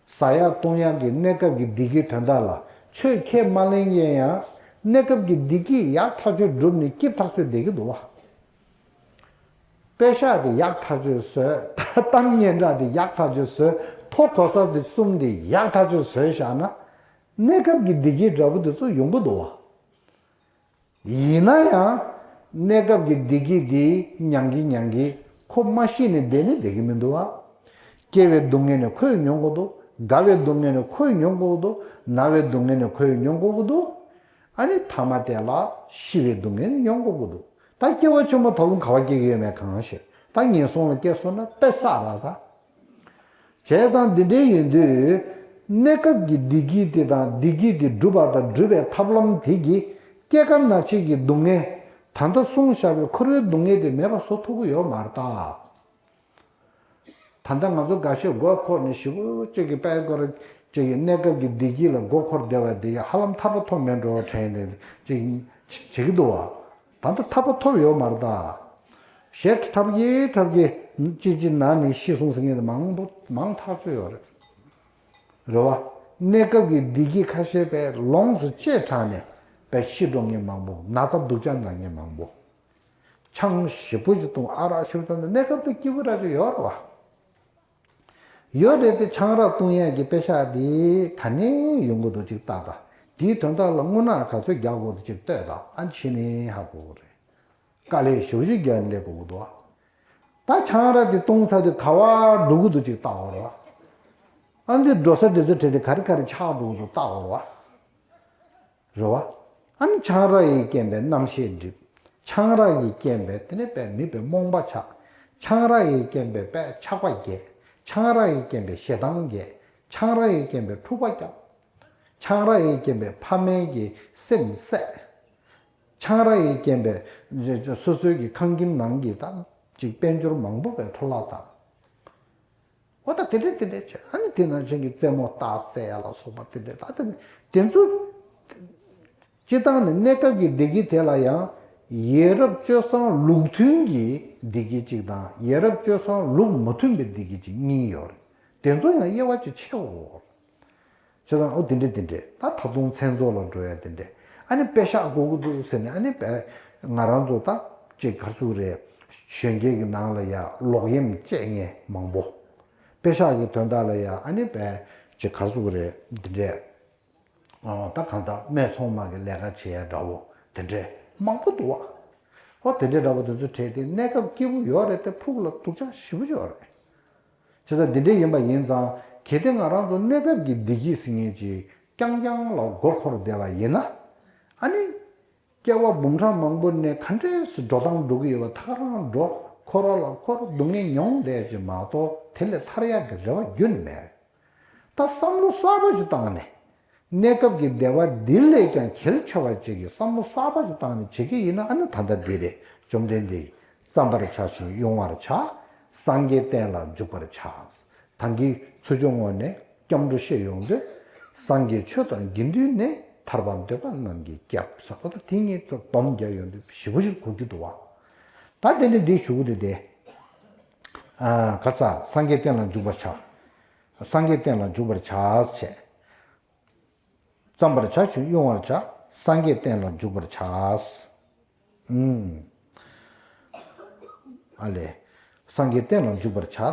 ཟ་ཡག་བཏུང་ཡག་གི་གནས་སྐབས་ཀྱི་བདེ་སྐྱིད་དོན་དག་ལ་ཆོས་ཁས་མ་ལེན་མཁན་ཡང་གནས་སྐབས་ཀྱི་བདེ་སྐྱིད་ཡག་ཐག་ཆོད་བསྒྲུབས་ནས་སྐྱིད་ཐག་ཆོད་བསྡད་ཀྱི་འདུག་བ། པེ་ཤག་དེ་ཡག་ཐག་ཆོད་བཟོས། གཏམ་སྙན་གྲགས་དེ་ཡག་ཐག་ཆོད་བཟོས། ཐོ་གོ་ས་དེ་གསུམ་དེ་ཡག་ཐག་ཆོད་བཟོས་བཞག་ན། གནས་སྐབས་ཀྱི་བདེ་སྐྱིད་འདྲ་པོ་དེ་ཚོ་ཡོང་གི་འདུག་བ། ཡིན་ན་ཡང་། གནས་སྐབས་ཀྱི་བདེ་སྐྱིད་དེ་མྱང་གི་མྱང་གི་ཁོ་མ་ཤི་ནས་བསྡད་ནས་བསྡད་ཀྱི་མི་འདུག་བ། སྐྱེ་བའི་སྡུག་བསྔལ་ནི་ཁོས་མྱོང་གི་འདུག་རྒ་བའི་སྡུག་བསྔལ་ནི་ཁོས་མྱོང་གི་འདུག་ན་བའི་སྡུག་བསྔལ་ནི་ཁོས་མྱོང་གི་འདུག་ཨ་ནི་མཐའ་མ་དེ་ལ་ཤི་བའི་སྡུག་བསྔལ་ནི་མྱོང་དགོས་ཀྱི་འདུག་ད་སྐྱེ་བ་ཆེན་པོ་ད་རུང་ག་པར་སྐྱེ་གི་ཡོད་མེད་གང་ཤེས། ད་ངན་སོང་ལ་སྐྱེས་སོང་ན་དཔེ་བསགས་ར་ད། བྱས་ཙང་འདི་འདྲའི་ཡིན་དུས། གནས་སྐབས་ཀྱི་བདེ་སྐྱིད་དེ་དང་བདེ་སྐྱིད་དེ་སྒྲུབ་པ་དང་སྒྲུབ་པའི་ཐབས་ལམ་དེ་གིས་སྐྱེ་རྒ་ན་འཆི་གི་སྡུག་བསྔལ། ད་ལྟ་གསུངས་བཞག་པའི་འཁོར་བའི་སྡུག་བསྔལ་དེ་མེད་པ་བཟོ་ཐུབ་ཀྱི་ཡོད་མ་རེད་ད། ད་ལྟ་ང་ཚོ་འགའ་ཤས་མགོ་འཁོར་ནས་ཞེ་པོ་ཅིག་གི་དཔལ་སྐོར་ཅིག་གི་གནས་སྐབས་ཀྱི་བདེ་སྐྱིད་ལ་མགོ་འཁོར་བསྡད་པ་དེ་ཧ་ལམ་ཐར་པ་ཐོབ་མེད་འགྲོ་བ་དྲན་ནས་ཅིག་བྱེད་ཀྱི་འདུག་བ། ད་ལྟ་ཐར་པ་ཐོབ་ཡོད་མ་རེད་ད། ཞེ་ཐབས་ཀྱིས་ཐབས་ཀྱིས་ཅིག་ཅིག་ན་ནས་ཤི་སོང་ཟེར་མཁན་དེ་མང་པོ་མང་ཐག་ཆོད་ཡོད་རེད། རེད་བ། གནས་སྐབས་ཀྱི་བདེ་སྐྱིད་ཁ་ཤས་པས་ལོངས་སུ་སྤྱད་དྲགས་ནས་པས་ཤི་འགྲོ་མཁན་མང་པོ། ན་ཚ་སྡུག་ཅག་ན་མཁན་མང་པོ། ཆང་ཞེ་པོ་ཅིག་བཏུང་ཨ་རག་ཞེ་པོ་བཏུང་ནས་གནས་སྐབས་དེ་སྐྱིད་པོ་ར་ཅིག་ཡོད་རེད་བ། ཡོད་རེད་དེ། ཆང་རག་བཏུང་ཡས་ཀྱི་པེ་ཤག་དེ་ག་ནས་ཡོང་གི་འདུག་ཅིག་ལྟ་ད། དེའི་དོན་དག་ལ་རྔུལ་ནག་ག་ཚོད་རྒྱག་དགོས་འདུག་ཅིག་ལྟོས་ད། ཨ་ཕྱི་ནས་ཧ་གོ་གི་རེད། དཀའ་ལས་ཞེ་པོ་ཅིག་རྒྱག་ནས་སླེབས་དགོས་ཀྱི་འདུག་ཨ། ད་ཆང་རག་དེ་བཏུང་ཚར་དུས་ག་པར་འགྲོ་གི་འདུག་ཅིག་ལྟ་དགོས་རེད་བ། ཨ་འདི་འགྲོ་ས་དེ་ཚོ་བྲལ་ཏེ་ག་རེ་ག་རེ་ཆགས་འགྲོ་གི་འདུག་ལྟ་དགོས་རེད་བ། རེད་བ། ཨ་ནི་ཆང་རག་ཡི་རྐྱེན་པས་རྣམ་ཤེས་འགྲིབ། ཆང་རག་ཡི་རྐྱེན་པས་དེ་ནས་པས་མི་པའི་རྨོངས་པ་ཆགས། ཆང་རག་ཡི་རྐྱེན་པས་པས་ཆགས་པ་རྒྱས། ཆང་རག་ཡི་རྐྱེན་པས་ཞེ་སྡང་རྒྱས། ཆང་རག་ཡི་རྐྱེན་པས་འཁྲུག་པ་སྐྱོབ། ཆང་རག་ཡི་རྐྱེན་པས་ཕ་མའི་གི་སེམས་བསད། ཆང་རག་ཡི་རྐྱེན་པས་སོ་སོའི་གི་ཁང་ཁྱིམ་ནང་གི་དང་ཅིག་དཔལ་འབྱོར་མང་པོ་པས་འཕྲོ་བརླག་བཏང་། འོ་ད་དེ་འདྲས་དེ་འདྲས་བྱས། ཨ་ནི་དེ་ནང་བཞིན་གྱི་རྩེད་མོ་རྟགས་གསལ་ཡ་ལ་སོགས་པ་དེ་འདྲས། ད་དེ་དེ་ཚོ་སྤྱི་བཏང་ནས་གནས་སྐབས་ཀྱི་བདེ་སྐྱིད་དེ་ལ་ཡང་ཡ་རབས་སྤྱོད་བཟང་ལུགས་མཐུན་གྱི་བདེ་སྐྱིད་ཅིག་དང་ཡ་རབས་སྤྱོད་བཟང་ལུགས་མ་མཐུན་པའི་བདེ་སྐྱིད་ཅིག་གཉིས་ཡོད་རེད། དེ་ཚོ་ཡང་དབྱེ་བ་ཅིག་ཕྱེ་དགོས། བྱས་ཙང་འོ་དེ་འདྲས་དེ་འདྲས། ད་ད་དུང་མཚན་ཚོགས་ལ་འགྲོ་ཡ་དེ་འདྲས། ཨ་ནི་པེ་ཤག་དགོས་ཀྱི་འདུག་ཟེར་ནས། ཨ་ནི་པེ་ང་རང་ཚོ་ད་ཅིག་ག་ཚོད་རེད། གཞོན་སྐྱེས་ཀྱི་ནང་ལ་ཡ་ལོག་གཡེམ་བཅས་མཁན་མང་པོ། པེ་ཤག་གི་དོན་དག་ལ་ཡ་ཨ་ནི་པེ་ཅིག་ག་ཚོད་རེད་འདི་འདྲས། ཨོ་ད་གང་ལྟར་སྨད་འཚོང་མ་གི་ལས་ཀ་བྱེད་ཡ་འདྲ་བོ་དེ་འདྲས་མང་པོ་འདུག་བ། ཨོ་དེ་འདྲས་འདྲ་བོ་དེ་ཚོ་བྲལ་ཏེ་གནས་སྐབས་སྐྱིད་པོ་ཡོད་རེད་དེ། ཕུགས་ལ་སྡུག་ཅག་ཞེ་པོ་ཡོད་རེད། བྱས་ཙང་འདི་འདྲས་ཡིན་པ་ཡིན་ཙང་། གལ་ཏེ་ང་རང་ཚོ་གནས་སྐབས་ཀྱི་བདེ་སྐྱིད་ཟེར་མཁན་ཅིག་རྐྱང་རྐྱང་ལ་མགོ་འཁོར་བསྡད་པ་ཡིན་ན། ཨ་ནི། སྐྱེ་བ་འབུམ་ཕྲག་མང་པོ་ནས་ག་འདྲས་སེ་འགྲོ་སྟངས་འགྲོ་གི་ཡོད་པ། ཐག་རང་འགྲོ། འཁོར་བ་ལ་འཁོར། སྡུག་བསྔལ་མྱོང་བསྡད་ཅིག་མ་གཏོགས་དེ་ལས་ཐར་ཡག་གི་རེ་བ་ཁྱོན་ནས་མེད། ད་བསམ་བློ་གསར་པ་ཅིག་བཏང་ནས། གནས་སྐབས་ཀྱི་བདེ་བ་འདི་ལས་ཀྱང་གལ་ཆེ་བ་ཅིག་གི་བསམ་བློ་གསར་པ་ཅིག་བཏང་ནས་བྱེད་ཀྱི་ཡིན་ན། ཨ་ནི་ད་ལྟ་འདི་རེད། བཅོམ་ལྡན་འདས་ཀྱིས་བརྩམ་པར་བྱ་ཞིང་དབྱུང་བར་བྱ། སངས་རྒྱས་བསྟན་ལ་འཇུག་པར་བྱ། ད་གིན་ཚུར་ཕྱོགས་ངོས་ནས་སྐྱབས་འགྲོ་བཤད་ཡོང་དུས། སངས་རྒྱས་ཆོས་དང་དགེ་འདུན་ནི། ཐར་པ་འདོད་པ་རྣམས་ཀྱི་སྐྱབས་ཟེར། ཨོ་ད་དེ་གཉིས་སྡོམ་རྒྱག་ཡོང་དུས་ཞེ་པོ་ཞིག་གོ་རྒྱུ་འདུག་བ། ད་དེ་ནི་འདི་ཞུ་གི་འདུག་སྟེ། ཨ་ག་ས་སངས་རྒྱས་བསྟན་ལ་འཇུག་པར་བྱ། སངས་རྒྱས་བསྟན་ལ་འཇུག་པར་བྱ་ཟེར། བརྩམ་པར་བྱ་ཞིང་དབྱུང་བར་བྱ། སངས་རྒྱས་བསྟན་ལ་འཇུག་པར་བྱ། ཨུམ། ཨ་ལས། སངས་རྒྱས་བསྟན་ལ་འཇུག་པར་བྱ།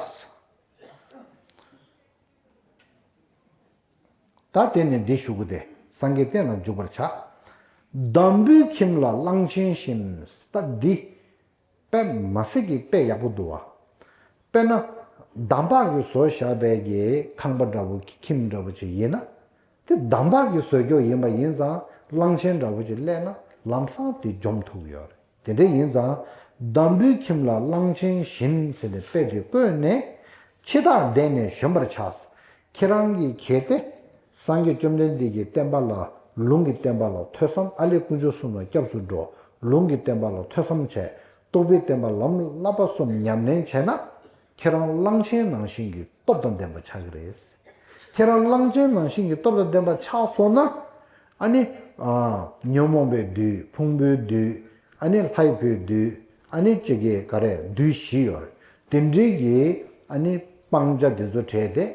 ད་དེ་ནས་འདི་ཞུ་གི་སྟེ། སངས་རྒྱས་བསྟན་ལ་འཇུག་པར་བྱ། འདམ་བུའི་ཁྱིམ་ལ་གླང་ཆེན་བཞིན། ད་འདི། དཔེ་མ་སྲིད་ཀྱི་དཔེ་ཡག་པོ་འདུག་བ། དཔེར་ན། འདམ་བག་གིས་བཟོས་བཞག་པའི་གི་ཁང་པ་འདྲ་བོ་ཁྱིམ་འདྲ་བོ་ཅིག་ཡིན་ན། དེ་འདམ་བག་གིས་བཟོས་ཀྱོག་ཡིན་པ་ཡིན་ཙང་། གླང་ཆེན་འདྲ་བོ་ཅིག་སླེབས་ན་ལམ་སང་དེ་འཇོམས་ཐུབ་ཀྱི་ཡོད་རེད། དེ་འདྲ་ཡིན་ཙང་། འདམ་བུའི་ཁྱིམ་ལ་གླང་ཆེན་བཞིན་ཟེར་ནས་དཔེ་དེ་བཀོད་ནས། འཆི་བདག་འདས་ནས་བཞོན་པར་བྱ། ཁྱེད་རང་གིས་གལ་ཏེ། སངས་རྒྱས་བཅོམ་ལྡན་འདས་ཀྱི་བསྟན་པ་ལ། ལུང་གི་བསྟན་པ་ལ་ཐོས་བསམ། ཨ་ལས་དཀོན་མཆོག་གསུམ་ལ་སྐྱབས་སུ་འགྲོ། ལུང་གི་བསྟན་པ་ལ་ཐོས་བསམ་བྱས། རྟོགས་པའི་བསྟན་པ་ལམ་བསླབ་པ་གསུམ་ཉམས་ལེན་བྱས་ན། ཁྱེད་རང་གླང་ཆེན་ནང་བཞིན་གྱི་སྟོབས་དང་ལྡན་པ་ཆགས་ཀྱི་རེད། ཁྱེད་རང་གླང་ཆེན་ནང་བཞིན་གྱི་སྟོབས་དང་ལྡན་པ་ཆགས་སོང་ན། ཨ་ནི། ཨ། ཉོན་མོངས་པའི་བདུད། ཕུང་པོའི་བདུད། ཨ་ནི་ལྷའི་བུའི་བདུད། ཨ་ནི་ཅིག་གི་ག་རེ་བདུད་བཞི་ཡོད་རེད། དེ་འདྲའི་གི་ཨ་ནི་སྤང་བྱ་དེ་ཚོ་བྲལ་ཏེ།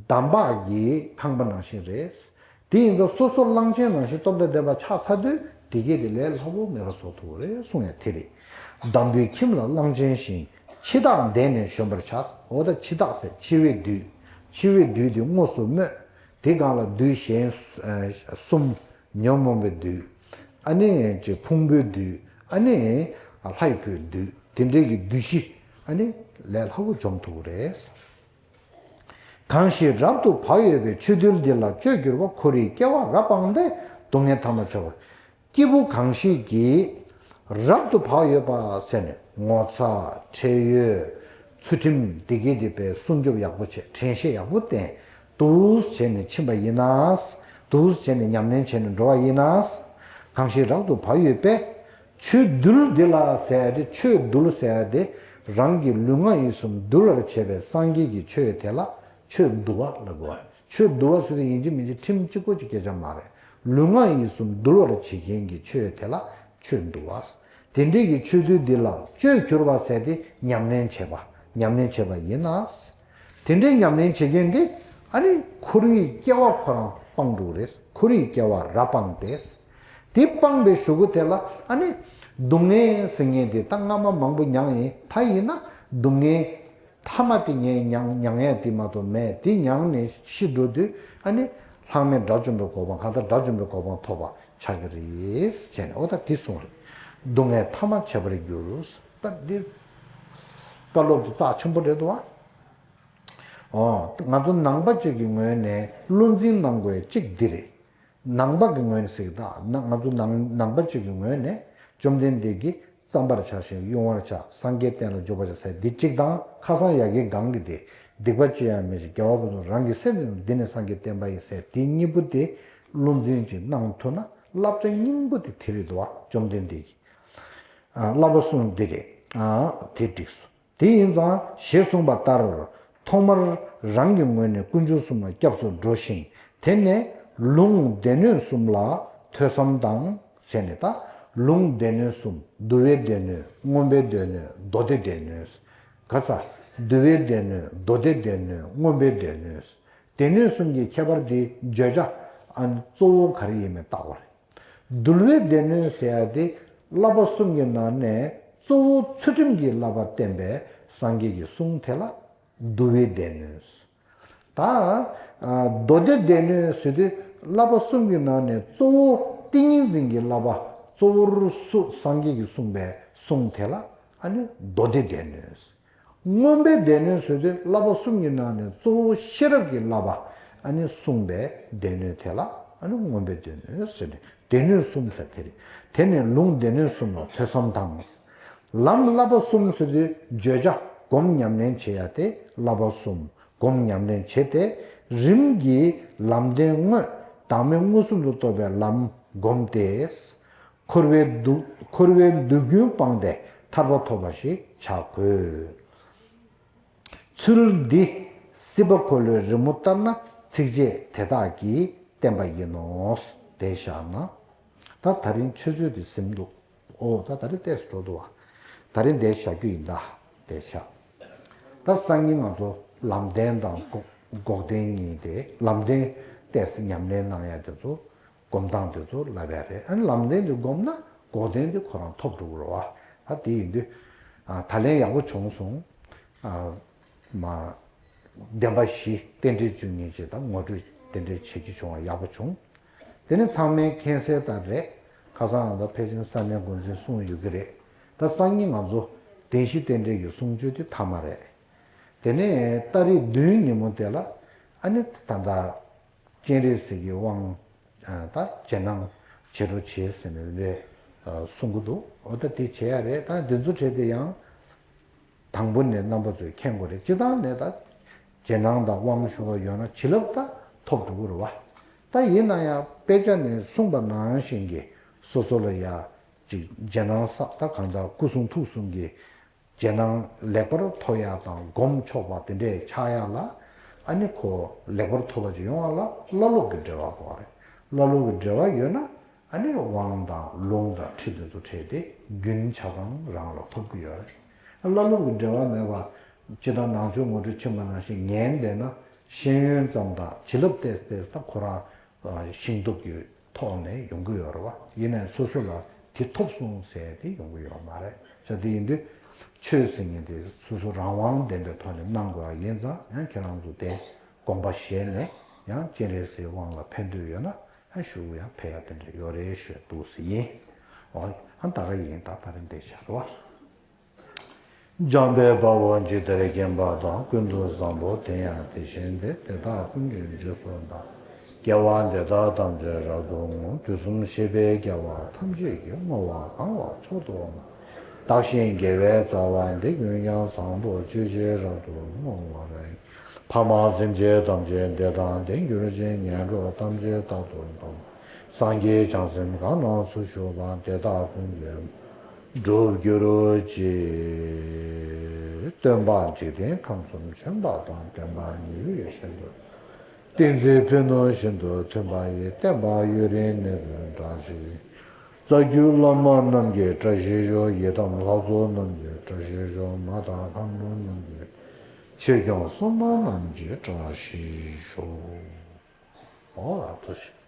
འདམ་བག་གི་ཁང་པ་ནང་བཞིན་རེད། དེ་ཡིན་ཙང་སོ་སོ་གླང་ཆེན་ནང་བཞིན་སྟོབས་དང་ལྡན་པ་ཆགས་ཚར་དུས་དེ་གས་དེ་ལས་སླ་པོ་མེད་པ་བཟོ་ཐུབ་ཀྱི་རེད་གསུང་ཡ་དེ་རེད། འདམ་བུའི་ཁྱིམ་ལ་གླང་ཆེན་བཞིན། འཆི་བདག་འདས་ནས་གཞོམ་པར་བྱ། འོ་ད་འཆི་བདག་ཟེར་འཆི་བའི་བདུད། འཆི་བའི་བདུད་དེ་དངོས་སུ་སྨོས། དེ་སྒང་ལ་བདུད་གཞན་གསུམ། ཉོན་མོངས་པའི་བདུད། ཨ་ནི་ཅིག་ཕུང་པོའི་བདུད། ཨ་ནི་ལྷའི་བུའི་བདུད། དེ་འདྲའི་གི་བདུད་བཞི། ཨ་ནི་ལས་སླ་པོ་འཇོམས་ཐུབ་ཀྱི་རེད། གང་ཞིག་རབ་ཏུ་བག་ཡོད་པའི། ཆོས་རྡུལ་འདི་ལ་སྤྱོད་གྱུར་པ། འཁོར་བའི་སྐྱེ་བ་རབ་སྤངས་ཏེ། སྡུག་བསྔལ་ཐ་མར་བྱེད་པ། སྐྱེས་བུ་གང་ཞིག་གིས་རབ་ཏུ་བག་ཡོད་པ་ཟེར་ནས་ངོ་ཚ། ཁྲེལ་ཡོད། ཚུལ་ཁྲིམས་འདི་གས་འདི་པའི་སྲུང་སྐྱོབ་ཡག་པོ་བྱས། དྲན་ཤེས་ཡག་པོ་བསྟེན། འདུག་བྱས་ནས་ཕྱིན་པ་ཡིན་ན། འདུག་བྱས་ནས་ཉམས་ལེན་བྱས་ནས་འགྲོ་བ་ཡིན་ན། གང་ཞིག་རབ་ཏུ་བག་ཡོད་པས། ཆོས་རྡུལ་འདི་ལ་ཟེར་ཡ་དེ། ཆོས་རྡུལ་ཟེར་ཡ་དེ་རང་གི་ལུས་ངག་ཡིད་གསུམ་འདུལ་བར་བྱེད་པའི་སངས་རྒྱས་ཀྱི་ཆོས་དེ་ལ་ཆོས་འདུལ་བ་ལབ་དགོས། ཆོས་འདུལ་བ་ཟེར་དུས་ཡིན་གཅིག་མིན་གཅིག་ཁྲིམས་གཅིག་པོ་གཅིག་སྐད་ཆ་མ་རེད། ལུས་ངག་ཡིད་གསུམ་འདུལ་བར་བྱེད་མཁན་གྱི་ཆོས་དེ་ལ་ཆོས་འདུལ་བ། དེ་འདྲའི་གི་ཆོས་རྡུལ་འདི་ལ་སྤྱོད་གྱུར་པ་ཟེར་དེ་ཉམས་ལེན་བྱེད་པ། ཉམས་ལེན་བྱེད་པ་ཡིན་ན། དེ་འདྲའི་ཉམས་ལེན་བྱེད་མཁན་དེ་ཨ་ནི་འཁོར་བའི་སྐྱེ་བ་ཁོ་རང་སྤངས་འགྲོ་རེད། འཁོར་བའི་སྐྱེ་བ་རབ་སྤངས་ཏེ། དེ་སྤངས་པའི་གཞུག་གུ་དེ་ལ་ཨ་ནི་སྡུག་བསྔལ་ཟེར་མཁན་དེ་ད་སྔ་མ་མང་པོ་མྱངས་ཡིན། ད་ཡིན་ན་སྡུག་བསྔལ་ཐ་མ་དེ་ངས་མྱངས་མྱངས་ཡ་དེ་མ་གཏོགས་མེད། དེ་མྱངས་ནས་ཤི་འགྲོ་དུས་ཨ་ནི་ལྷག་མེད་དགྲ་བཅོམ་པའི་གོ་འཕང་། གང་ལྟར་དགྲ་བཅོམ་པའི་གོ་འཕང་ཐོབ་པ་ཆགས་ཀྱི་རེད་བྱས་ནས། འོ་ད་དེ་གསུངས་རེད། སྡུག་བསྔལ་ཐ་མར་བྱེད་པར་འགྱུར། ད་འདི་བཀའ་སློབ་དེ་རྩ་ཆེན་པོ་རེད་འདུག་ཨ། ཨོ། ང་ཚོ་ནང་པ་གཅིག་གི་ངོས་ནས་བློ་འཛིན་གནང་དགོས་གཅིག་འདི་རེད། ནང་པ་གི་ངོས་ནས་ཟེར་གི་ད། ང་ཚོ་ནང་ནང་པ་གཅིག་གི་ངོས་ནས་བཅོམ་ལྡན་འདས་ཀྱིས་བརྩམ་པར་བྱ་ཞིང་དབྱུང་བར་བྱ། སངས་རྒྱས་བསྟན་ལ་འཇུག་པར་བྱ་ཟེར་འདི་གཅིག་དང་། ཁ་སང་ཡ་གི་སྒང་གི་དེ། སྡིག་པ་ཅི་ཡང་མི་བྱེད་རྒྱལ་བ་དཔལ་གསུམ་རང་གི་སེམས་ནི། འདི་ནི་སངས་རྒྱས་བསྟན་པ་ཡིན་ཟེར་དེ་གཉིས་པོ་དེ་བློ་འཛིན་ཅིག་གནང་ཐུབ་ན་བསླབ་བྱ་སྙིང་པོ་དེ་དེ་རེད་འདུག་བ། བཅོམ་ལྡན་འདས་ཀྱིས། ཨ། བསླབ་པ་གསུམ་འདི་རེད། ཨ། དེ་འགྲིགས་སོ། དེ་ཡིན་ཙང་ཞེས་གསུངས་པ་ལྟར། ཐོག་མར་རང་གི་ངོས་ནས་དཀོན་མཆོག་གསུམ་ལ་སྐྱབས་སུ་འགྲོ་ཞིང་། དེ་ནས་ལུང་སྡེ་སྣོད་གསུམ་ལ་ཐོས་བསམ་དང་བྱས་ནས། ད་ལུང་སྡེ་སྣོད་གསུམ། བསྡུ་བའི་སྡེ་སྣོད། མངོན་པའི་སྡེ་སྣོད། མདོ་སྡེ་སྡེ་སྣོད། ག་ས། བསྡུ་བའི་སྡེ་སྣོད། མདོ་སྡེ་སྡེ་སྣོད། མངོན་པའི་སྡེ་སྣོད། སྡེ་སྣོད་གསུམ་གྱི་ཁྱད་པར་དེ་བརྗོད་བྱ། ཨ། གཙོ་བོ་ག་རེ་ཡིན་མིན་བརྟག་པ་རེད། འདུལ་བའི་སྡེ་སྣོད་ཟེར་ཡ་དེ་བསླབ་པ་གསུམ་གྱི་ནང་ནས་གཙོ་བོ་ཚུལ་ཁྲིམས་ཀྱི་བསླབ་པ་བསྟན་པའི་སངས་རྒྱས་ཀྱི་གསུང་དེ་ལ་འདུལ་བའི་སྡེ་སྣོད། ད། ཨ། མདོ་སྡེ་སྡེ་སྣོད་ཟེར་དུས་བསླབ་པ་གསུམ་གྱི་ནང་ནས་གཙོ་བོ་ཏིང་ངེ་འཛིན་གྱི་བསླབ་པ་གཙོ་བོར་སུ་སངས་རྒྱས་ཀྱིས་གསུངས་པའི་གསུང་དེ་ལ་ཨ་ནི་མདོ་སྡེ་སྡེ་སྣོད། མངོན་པའི་སྡེ་སྣོད་ཟེར་དུས་བསླབ་པ་གསུམ་གྱི་ནང་ནས་གཙོ་བོ་ཤེས་རབ་ཀྱི་བསླབ་པ་ཨ་ནི་གསུངས་པའི་སྡེ་སྣོད་དེ་ལ་ཨ་ནི་མངོན་པའི་སྡེ་སྣོད་ཟེར་ནས། སྡེ་སྣོད་གསུམ་ཟེར་དེ་རེད། དེ་ནས་ལུང་སྡེ་སྣོད་གསུམ་ལ་ཐོས་བསམ་དང་། ལམ་བསླབ་པ་གསུམ་ཟེར་དུས་བརྗོད་བྱ་སྒོམ་ཉམས་ལེན་བྱེད་ཡ་དེ་བསླབ་པ་གསུམ། སྒོམ་ཉམས་ལེན་བྱེད་དེ། རིམ་གྱིས་ལམ་བདེན་དངོས་བདག་མེད་མངོན་སུམ་དུ་རྟོགས་པའི་ལམ་བསྒོམ་སྟེ། འཁོར་བའི་སྡུག་འཁོར་བའི་སྡུག་ཀུན་སྤངས་ཏེ་ཐར་པ་ཐོབ་པ་ཞིག་བྱ་དགོས། ཚུལ་འདི་སྲིད་པ་འཁོར་ལོའི་རི་མོ་ལྟར་ན། ཚིགས་བཅད་དེ་དག་གིས་བསྟན་པ་ཡིན་ནོ། དེ་བཞག་ན། ད་ད་རིང་ཆུ་ཚོད་དེ་ཟིན་འདུག་ཨོ། ད་ད་རིང་ཏོག་ཙམ་འགྲོ་འདུག་བ། ད་རིང་དེ་བཞག་རྒྱུ་ཡིན་ད། དེ་བཞག་ད་སང་ཉིན་ང་ཚོ་ལམ་བདེན་དང་འགོག་འགོག་བདེན་གཉིས་དེ། ལམ་བདེན་ཏོག་ཙམ་ཉམས་ལེན་གནང་ཡ་དེ་ཚོ། སྒོམ་སྟངས་དེ་ཚོ་ལབ་ཡ་རེད། ཨ་ནི་ལམ་བདེན་དེ་བསྒོམས་ན་འགོག་བདེན་དེ་ཁོ་རང་ཐོབ་འགྲོ་གི་རེད་བ། ད་དེ་ཡིན་དུས། ཨ། ད་ལན་ཡག་པོ་བྱུང་སོང་། ཨ། མ། བདེན་པ་བཞི་རྟེན་འབྲེལ་བཅུ་གཉིས་ཅེས་དང་ངོ་སྤྲོད་རྟེན་འབྲེལ་བྱེད་རྒྱུ་བྱུང་བ་ཡག་པོ་བྱུང་། དེ་ནི་ཚང་མས་མཁྱེན་གསལ་ལྟར་རེད། ཁ་སང་ང་ཚོ་ཕལ་ཆེར་ས་གནས་འགོ་འཛིན་གསུངས་ཡོད་ཀྱི་རེད། ད་སང་ཉིན་ང་ཚོ་བདེན་བཞི་རྟེན་འབྲེལ་གྱི་གསུང་ཆོས་དེ་མཐའ་མ་རེད། དེ་ནས་ཏ་རིག་བདུན་ཉིན་མོ་དེ་ལ་ཨ་ནི་ད་ལྟ་སྤྱན་རས་གཟིགས་ཀྱི་དབང་། ཨ། ད་རྗེས་གནང་བྱེད་རོགས་བྱེད་ཟེར་ནས་ལས། ཨ། གསུང་གི་འདུག་འོ་ད་དེ་བྱེད་ཡ་རེད། ད་འདི་ཚོ་བྱས་ཏེ་ཡང་དང་པོ་ནས་རྣམ་པ་ཚོས་མཁྱེན་དགོས་རེད། སྤྱིར་བཏང་ནས་ད་རྗེས་གནང་དང་དབང་ཞུ་བ་ཡོད་ན་བྱིན་རླབས་ད་ཐོབ་འགྲོ་གི་རེད་བ། ད་ཡིན་ན་ཡང་དཔེ་ཆ་ནས་གསུངས་པ་ནང་བཞིན་གྱི་སོ་སོ་ལ་ཡ་ཅིག་རྗེས་གནང་ས། ད་གང་ལྟར་སྐུ་གསུང་ཐུགས་གསུམ་གྱི་རྗེས་གནང་ལེགས་པར་ཐོབ་ཡག་དང་སྒོམ་ཆོག་པ་དེ་འདྲས་ཆགས་ཡག་ལ། ཨ་ནི་ཁོ་ལེགས་པར་ཐོབ་པ་ཅིག་ཡོང་བ་ལ་བླ་སློབ་ཀྱི་འབྲེལ་བ་དགོས་པ་རེད། བླ་སློབ་ཀྱི་འབྲེལ་བ་ཡོད་ན་ཨ་ནི་དབང་དང་ལུང་དང་ཁྲིད་དེ་ཚོ་འཕྲད་དེ་རྒྱུན་ཆ་ཚང་རང་ལ་ཐོབ་ཀྱི་ཡོད་རེད། བླ་སློབ་ཀྱི་འབྲེལ་བ་མེད་པ་ཅི་ལྟར་ནང་ཆོས་ངོ་སྤྲོད་ཕྱིན་པ་ནང་བཞིན་ཉན་བསྡད་ན་ཤེས་ཡོན་ཙམ་དང་བྱིན་རླབས་ཏོག་ཙམ་ད་ཁོ་རང་ཤེས་སྟོབས་ཀྱི་ཐོག་ནས་ཡོང་གི་ཡོད་རེད་བ། ཡིན་ནའི་སོ་སོ་ལ་དེ་ཐོབ་སོང་ཟེར་ཏེ་ཡོང་གི་ཡོད་མ་རེད། བྱས་དེ་ཡིན་དུས་ཆོས་ཟེར་མཁན་དེ་སོ་སོ་རང་དབང་ལྡན་པའི་ཐོག་ནས་གནང་དགོས་པ་ཡིན་ཙང་ཡང་ཁྱེད་རང་ཚོ་དེ་དགོངས་པ་བཞེས་ནས་ཡང་སྤྱན་རས་གཟིགས་དབང་ལ་ཕན་ཐོགས་ཡོད་ན་ཡང་ཞུ་ཡང་ཕན་ཡ་དེ་འདྲ་ཡོད་རེད་ཞུས་འདུག་ཟེར་ཡིན། འོ་ཡང་ད་ག་ཡིན་ད་ད་རེས་འདི་བྱ་རེད་བ། འཇམ་དཔལ་དཔའ་བོས་ཇི་ལྟར་མཁྱེན་པ་དང་། ཀུན་ཏུ་བཟང་པོ་དེ་ཡང་དེ་བཞིན་ཏེ། དེ་དག་ཀུན་གྱི་རྗེས་སུ་བདག་སྐྱེ་བ་འདི་དག་ཐམས་ཅད་རབ་ཏུ་བསྔོ། དུས་གསུམ་གཤེགས་པའི་རྒྱལ་བ་ཐམས་ཅད་ཀྱིས། བསྔོ་བ་གང་ལ་མཆོག་ཏུ་བསྔགས། བདག་གཞན་དགེ་བའི་རྩ་བ་འདི། ཀུན་ཀྱང་བཟང་པོ་སྤྱོད་ཕྱིར་རབ་ཏུ་བསྔོ་བར་བགྱི། ཕ་མ་སེམས་ཅན་ཐམས་ཅད་བདེ་དང་ལྡན། གྱུར་ཅིག་ངན་འགྲོ་ཐམས་ཅད་རྟག་ཏུ་སྡོམ། སངས་རྒྱས་བྱང་སེམས་གང་ལ་སུ་ཞུགས་པ། དེ་དག་ཀུན་གྱི་སྒྲུབ་གྱུར་ཅིག། སྟོན་པ་འཇིག་རྟེན་ཁམས་གསུམ་བྱོན་པ་དང་། སྟོན་པ་ཉི་འོད་བཞིན་དུ། བསྟན་འཛིན་ཕུ་ནུ་བཞིན་དུ་ཐོན་པ་ཡི། བསྟན་པ་ཡུན་རིང་གནས་པའི་བཀྲ་ཤིས་ཤོག། རྩ་བརྒྱུད་བླ་མ་རྣམས་ཀྱི་བཀྲ་ཤིས་ཤོག། ཡི་དམ་ལྷ་ཚོགས་རྣམས་ཀྱི་བཀྲ་ཤིས་ཤོག། མ་དང་མཁའ་འགྲོ་རྣམས་ཀྱི། ཆོས་སྐྱོང་སྲུང་མ་རྣམས་ཀྱི་བཀྲ་ཤིས་ཤོག། འོ་ལགས་སོ།